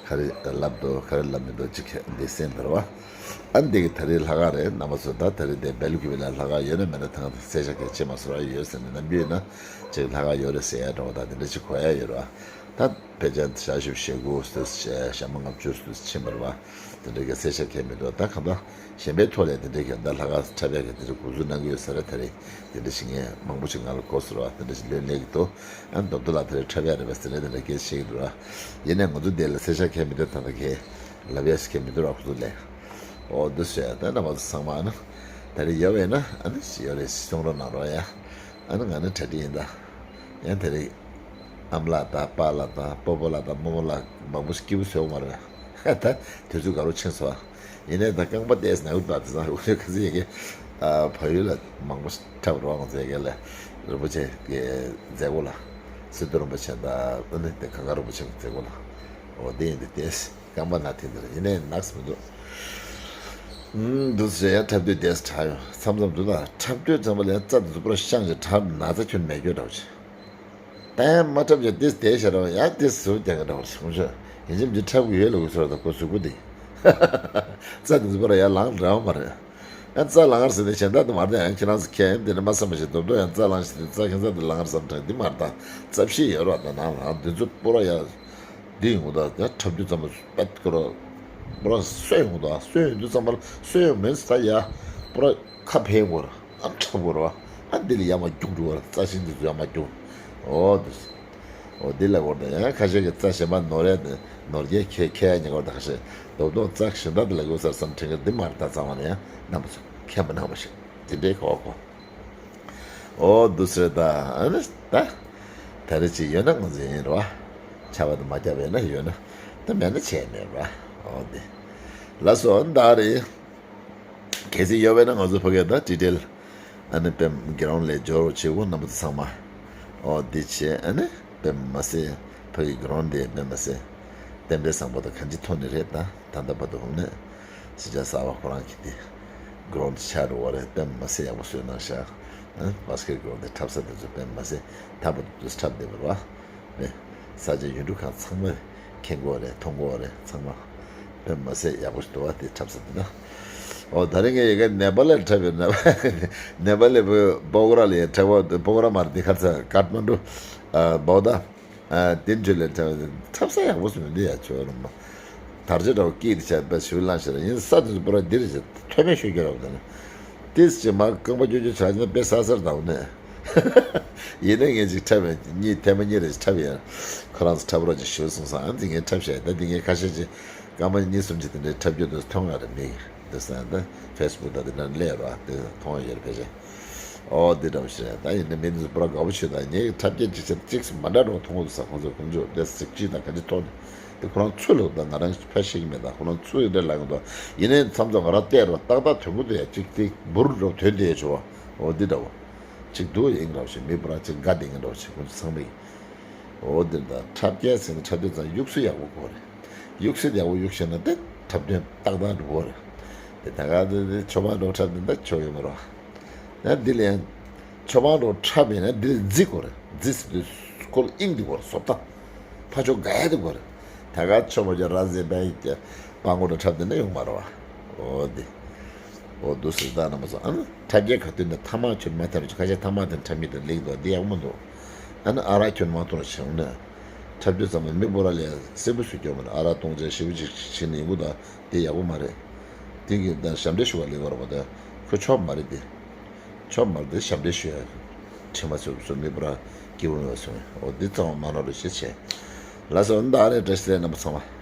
ག་རེ་ལབ་འདུག་ག་རེ་ལབ་མི་འདུག་ཅིག་འདི་གསན་དར་བ། ཨ་ནི་འདི་གི་ད་རེས་ལྷག་དཀར་རེད་རྣམ་པ་ཚོ། ད་ད་རེས་འདི་བལ་ཡུལ་གྱི་བི་ལ་ལྷག་དཀར་ཡོད་ན་མེད་ན་ཐང་གསལ་ཆ་གལ་ཆེ་མ་སོང་ར་ཡོད་ཟེར་ནས་རྣམ་པ་ཡོད་ན་ཅིག་ལྷག་དཀར་ཡོད་རེད་ཟེར་ཡ་འདྲ་བ་ད་དེ་འདྲ་ཅིག་གོ་ཡ་ཡོད་ར། ད་ཕལ་ཆེར་ཞག་བཞི་བཅུ་ཞེ་དགུ་ཞག་མ་ལྔ་བཅུ་ཕྱིན་པ་རེད་བ། དེ་འདྲ་གི་གསལ་ཆ་གལ་མི་འདུག་ད་གང་ལྟར་གཞན་པའི་ཐོག་ལས་དེ་འདྲའི་གི་ད་ལྷག་དཀར་འཁྲབ་ཡག་གི་དེ་འདྲ་འགོ་འཛུགས་གནང་གི་ཡོད་ས་རེད། ད་རེས་དེ་འདྲ་ཞིག་ངས་མང་པོ་ཞིག་ང་ལ་གོ་ཟེར་བ་དེ་འདྲ་ཞིག་ལོས་ལས་ཀྱི་འདུག་ཨ་མདོ་མདོ་ལ་དེ་རེད་འཁྲབ་ཡག་རེད་པས་ཟེར་ནས་དེ་འདྲ་སྐད་ཆ་བཤད་ཀྱི་འདུག་ར། ཡིན་ནའི་ང་ཚོ་དེ་ལ་གསལ་ཆ་གལ་མི་འདུག་ད་ལྟ་གས་ལབ་ཡག་ཞིག་གལ་མི་འདུག་ར་ཁོ་ཚོ་ལས། འོ་འདུག་ཟེར་ད་རྣམ་པ་ཚོ་ཚང་མ་ཨ་ནི་ད་རེས་ཡོད་པས་ན་ཨ་ནི་ཡོད་རེད་གསུང་རོགས་གནང་རོགས་ཡ། ཨ་ནི་ང་ནི་གྲ་སྒྲིག་ཡིན་ད། ཡང་དེ་རིང་ཨ་མ་ལགས་དང་པཱ་ལགས་དང་སྤོ་བོ་ལགས་དང་རྨོ་མོ་ལགས་མང་པོ་ཞིག་སྐྱིད་པོ་བཟོས་ཡོང་བ་རེད། ད་དུས་ཚོད་དགའ་རབ་ཕྱིན་སོང་ ཡིན་ནའི་ད་རྐང་པ་བལྟས་ན་འུ་ད་དེ་ཚང་འུ་ཚོ་ག་ཚོད་ཡིན་གི། ཨ། བལ་ཡུལ་ལ་མང་པོ་འཁྲབ་རོགས་མཛད་མཁན་ལ། རིན་པོ་ཆེ་གི་མཛད་སྒོ་ལ། སི་ཏུ་རིན་པོ་ཆེ་དང་ཨ་ནི་དེ་གངས་དཀར་རིན་པོ་ཆེ་གི་མཛད་སྒོ་ལ། འོ་དེ་ཡིན་དུས་དེ་རྐང་པ་ན་ཐིག་འདི་ལ་ཡིན་ནའི་ནགས་མི་འདུག་ཨུམ། འདུག་ཟེར་ཡ་འཁྲབ་དུས་དེ་དྲག་ཡོང་མཚམས་མཚམས་འདུག་ལ། འཁྲབ་དུས་ཙམ་པ་ལ་ཡ་རྩ་དེ་ཚོ་པུ་ར་ཤང་ཞིག་འཁྲབ་ན་ཚ་ཁྱོན་མེད་རྒྱུ་འདྲ་བོ་ཅིག་ད་ཡང་མ་འཁྲབ་ཀྱང་ཏིས་དེ་ཤ་ར་ཡང་ཏིས་ཟུར་རྒྱག་གི་འདྲ་བར་སོང་ཤོག་ཡིན་གཅིག་མིན་གཅིག་འཁྲབ་གི་ཡོད་ལ། འུ་ཚོ་ད་ཁོ་གཟུགས་པོ་འདི་རྩ་འདི་ཚོ་པར་ཡར་ལངས་རེ་བ་མ་རེད། ཡང་རྩ་ལངས་ཟེར་ནས་གཞན་དག་ཏུ་མ་རེད། ཡང་ཁྱེད་རང་ཚོ་ཁྱེད་ཡིན་དེ་ནས་མ་བསམ་པ་ཞིག་རྡོབ་རྡོབ་ཡང་རྩ་ལངས་ཞིག་རྩ་ཁྱེད་ཚ་འདི་ལངས་བསམ་དྲན་འདི་མ་རེད། ད་རྩ་བཤིག་ཡོད་རོགས། ད་ནང་ལ་འདི་ཚོ་པོ་ར་ཡ་འདི་ཡོང་གི་འདུག་ཡང་འཁྲབ་དུས་ཙམ་པ་པད་ཀོ་ར་པོ་ར་སོས་ཡོང་གི་འདུག་སོས་ཡོང་དུས་ཙམ་པ་ལ་སོས་ཡོང་མིན་ད་ཡ་པོ་ར་ཁ་ཕན་དགོས་ར། ཨ་འཁྲབ་དགོས་ར་བ། ཨ་འདི་ལ་ཡར་མར་རྒྱུག་འགྲོ་བ་ར། རྩ་ཤིང་འདི་ཚོ་ཡར་མར་རྒྱུག་འོ་འདི། འོ་འདི་ལ་གོ་ར། ད་ཡང་ཁ་ཤས་ཀྱི་རྩ་གཞན་པ་ནོར་ཡ་ནོར་རྒྱས་ཁྱད་ཁྱད་ཡ་ཉེ་གོ་ར། ད་ཁ་ཤས་རྡོག་རྡོག་རྩ་གཞན་དག་འདི་ལ་གོ་ས་བསམ་དྲན་གི་འདི་མ་རེད། ད་ཚང་མ་ལ་ཡང་རྣམ་པ་ཚོ་མཁྱེན་པ་གནང་བ་ཞིག་འདི་འདྲའི་གོ་གོ་འོ་འདུག་ཟེར། ད་ཨ་ནི་ད་ད་རེ་ཅིག་ཡོད་ན་ང་ཚོ་ཡིན་ར་བ། ཆ་བ་དུ་མ་རྒྱབ་ཡོད་ན་ཡོད་ན། ད་མེད་ན་བྱས་མེད་ར། འོ་འདི་ལ་སོ་ཨ་ནི་ད་རེད། གལ་སྲིད་ཡོད་པས་ན་ང་ཚོ་ཕ་གིར་ད་ཊི་ཊི་ཨེལ་ཨ་ནི་པེམ་གི་རོན་ལ་འབྱོར་རོགས་བྱེད་འོ། རྣམ་པ་ཚོ་ཚང་མ། འོ་འདི་བྱས་ཨ་ནི་པེམ་མ་ཟད་ཕ་གི་གི་རོན་དེ་པེམ་མ་ཟད་རྟེན་འབྲེལ་བཟང་པོ་དང་གང་ཅི་ཐོག་ནས་རེད། ད་ད་ལྟ་བར་དུ་ཧོང་ནས་སི་ཇ་གསར་བ་ཁོ་རང་གི་དེ་གི་རོན་དེ་ཆགས་འགྲོ་བ་རེད། པེམ་མ་ཟད་ཡག་པོ་བཟོས་གནང་ཤག་ཨ་བྷ་སི་ཀེ་ཊི་གི་རོན་དེ་འཁྲབ་ས་དེ་ཚོ་པེམ་མ་ཟད་ད་བར་དུ་འཁྲབ་བསྡད་པ་རེད་བ། ནས་ས་ཆ་ཡུལ་གྲུ་ཁག་ཚང་མ་མཁྱེན་གོ་རེད། མཐོང་གོ་རེད། ཚང་མ་དཔེ་མ་ཟད་ཡག་པོ་ཞིག་འདུག་བ། དེ་འཁྲབ་ས་དེ་ན། འོ་ད་རིང་ངས་ཡི་གེ་ནེ་པ་ལ་འཁྲབ་ཡོད་ན། ནེ་པ་ལ་བོད་པོ་ག་ར་ལ་ཡ་འཁྲབ་པ་བོད་པོ་ག་ར་མ་རེད། དེ་ཁ་ཚ་ཀ་ཐ་མན་ཌུ་བོ་ད་དེ་འཇུ་ལ་འཁྲབ་འཁྲབ་ས་ཡག་པོ་ཞིག་མི་འདུག་ཡ། ཆོས་རུ་མ་དར་ཆ་འདྲ་བོ་སྐྱིད་དེ་ཆ་པ་ཞུ་ལང་ཤེས་ར་ཡིན། ས་དེ་ཚོ་པོ་ར་འདིར་ཐོན་མེད་ཤོད་རྒྱུ་ར་བ་དེ་ན། ཏིས་ཅི་མ་རྐང་པ་སྐྱོ་སྐྱོ་ཆགས་ཀྱི་ན་དཔེ་ས་སར་དང་ནས། ཡིན་ནའི་ངས་ཅིག་འཁྲབ་ཡ་གཉིས་ཐེངས་མ་གཉིས་རེ་ཞིག་འཁྲབ་ཡ། ཁོ་རང་ཚོ་འཁྲབ་རོགས་ཅིག་ཞུ་གསུངས་སོང་། ཨ་འདི་ངས་འཁྲབ་བཞག་ད་འདི་ངས་ཁ་ཤས་ཅིག་རྐང་པ་གཉིས་གསུམ་ཅིག་དེ་འདྲའི་འཁྲབ་རྒྱུ་འདུག་མཐོང་ཡ་རེ་མིག་འདི་ས་ད་ཕེ་སི་བུག་ད་དེ་འདྲ་སླེབས་རོགས་དེ་མཐོང་ཡ་ཡོད་རེད་ཕལ་ཆེར། ཨོ་འདི་འདྲ་བོ་ཞིག་རེད། ད་ཡིན་ནའི་མི་འདི་ཚོ་པུ་ར་དགའ་པོ་བྱོས་དང་། ངས་འཁྲབ་རྒྱ་ཅིག་བྱས་ཅིག་སུ་མ་འདྲ་རོགས་མཐོང་གོ་འདུག་ས། ཁོང་ཚོ་ཁོང་ཚོ་དེ་གཟིགས་ཅིག་དང་ག་ཅིག་མཐོང་ནས་དེ་ཁོ་རང་ཚོ་ལོག་ད་ང་རང་ཕ་ཤེས་ཀྱི་མེད། ད་ཁོ་རང་ཚོ་ཡི་འདྲ་ལ་ཡོང་དོ། ཡིན་ནའི་མཚམས་མཚམས་ང་རང་བལྟས་རོགས་ཏག་ཏག་དོན་གོ་འདུག་ཡ། ཅིག་དེ་འབུར་འགྲོ་དོན་དེ་ཡ་བྱོ་བ། འོ་འདི་འདྲ་བོ་ཅིག་འདུག་ཡིན་འདྲ་བོ་ཞིག་མི་པུ་ར་ཅིག་དགའ་བསྡད་ཀྱི་འདྲ་བོ་ཞིག་ཁོང་ཚོ་ཚང་མས། འོ་འདི་ད་འཁྲབ་རྒྱ་ཟེར་ནས་འཁྲབ་དུས་ཙང་གཡུག་སྲོལ་ཡག་པོ་དགོས་རེད། གཡུག་སྲོལ་ཡག་པོ་གཡུག་ཤེས་ན་དེ་འཁྲབ་སྟོན་ཏག་ཏག་འགྲོ་གི་རེད། དེ་ད་ག་དེ་དེ་ཆོ་མ་འགྲོ་འཁྲབ་དེ་འདྲ་ཆོ་ཡོད་མ་རེད་བ། ཡང་འདི་ལ་ཡང་ཆོ་མ་འགྲོ་འཁྲབ་ཡིན་ན་འདི་ལ་རྫི་དགོས་རེད། རྫི་ཟེར་དུས་ཁོ་ལ་དབྱིངས་འདི་དགོས་རེད། བཟོ་ལྟ་ཕ་ཆོ་དགའ་ཡ་དེ་དགོས་རེད། ད་ག་ཆོ་མ་ཆོ་ར་ཟེ་བའི་སྤང་གོ་འགྲོ་འཁྲབ་དེ་འདྲ་ཡོང་མ་རེད་བ། འོ་འདི། འོ་འདུག་སེ་ད་རྣམ་པ་ཚོ་ཨ་ནི་འཁྲབ་རྒྱ་ག་དུས་ནས་ཐ་མག་ཁྱོད་མ་འཐེན་རོགས། ཁ་ཤས་ཐ་མག་འཐེན་འཁྲབ་མི་དེ་ལེགས་འདུག་འདི་ཡག་མོ་འདུག་ཨ་ནི་ཨ་རག་ཁྱོད་མ་འཐུང་རོགས་བྱུང་ནས། འཁྲབ་རྒྱུ་ཙམ་ལ་མི་པོ་ར་ལས་སེམས་པོ་སུ་སྐྱོ་མ་རེད། ཨ་རག་བཏུང་བྱས་ཞེ་པོ་ཅིག་བྱས་ནས་ཡོང་གི་འདུག་དེ་ཡག་པོ་མ་རེད། དེ་གི་ད་ཞབས་འདྲེན་ཞུ་བ་ལེགས་པ་རེད་པ། ད་ཁོ་ཆོབ་མ་རེད་དེ། ཆོབ་མ་རེད་དེ་ཞབས་འདྲེན་ཞུ་ཡ། ཁྲིམས་མ་ཚུགས་སུ་མི་པོ་ར་སྐྱིད་པོ་མེད་པ་སོང་། འོ་འདི་ཙམ་མ་ནོར་རོགས་ཞེས་བྱས། ལགས་སོ། ད་ཨ་རེ་བཀྲ་ཤིས་བདེ་ལེགས་རྣམ་པ་ཚང་མ།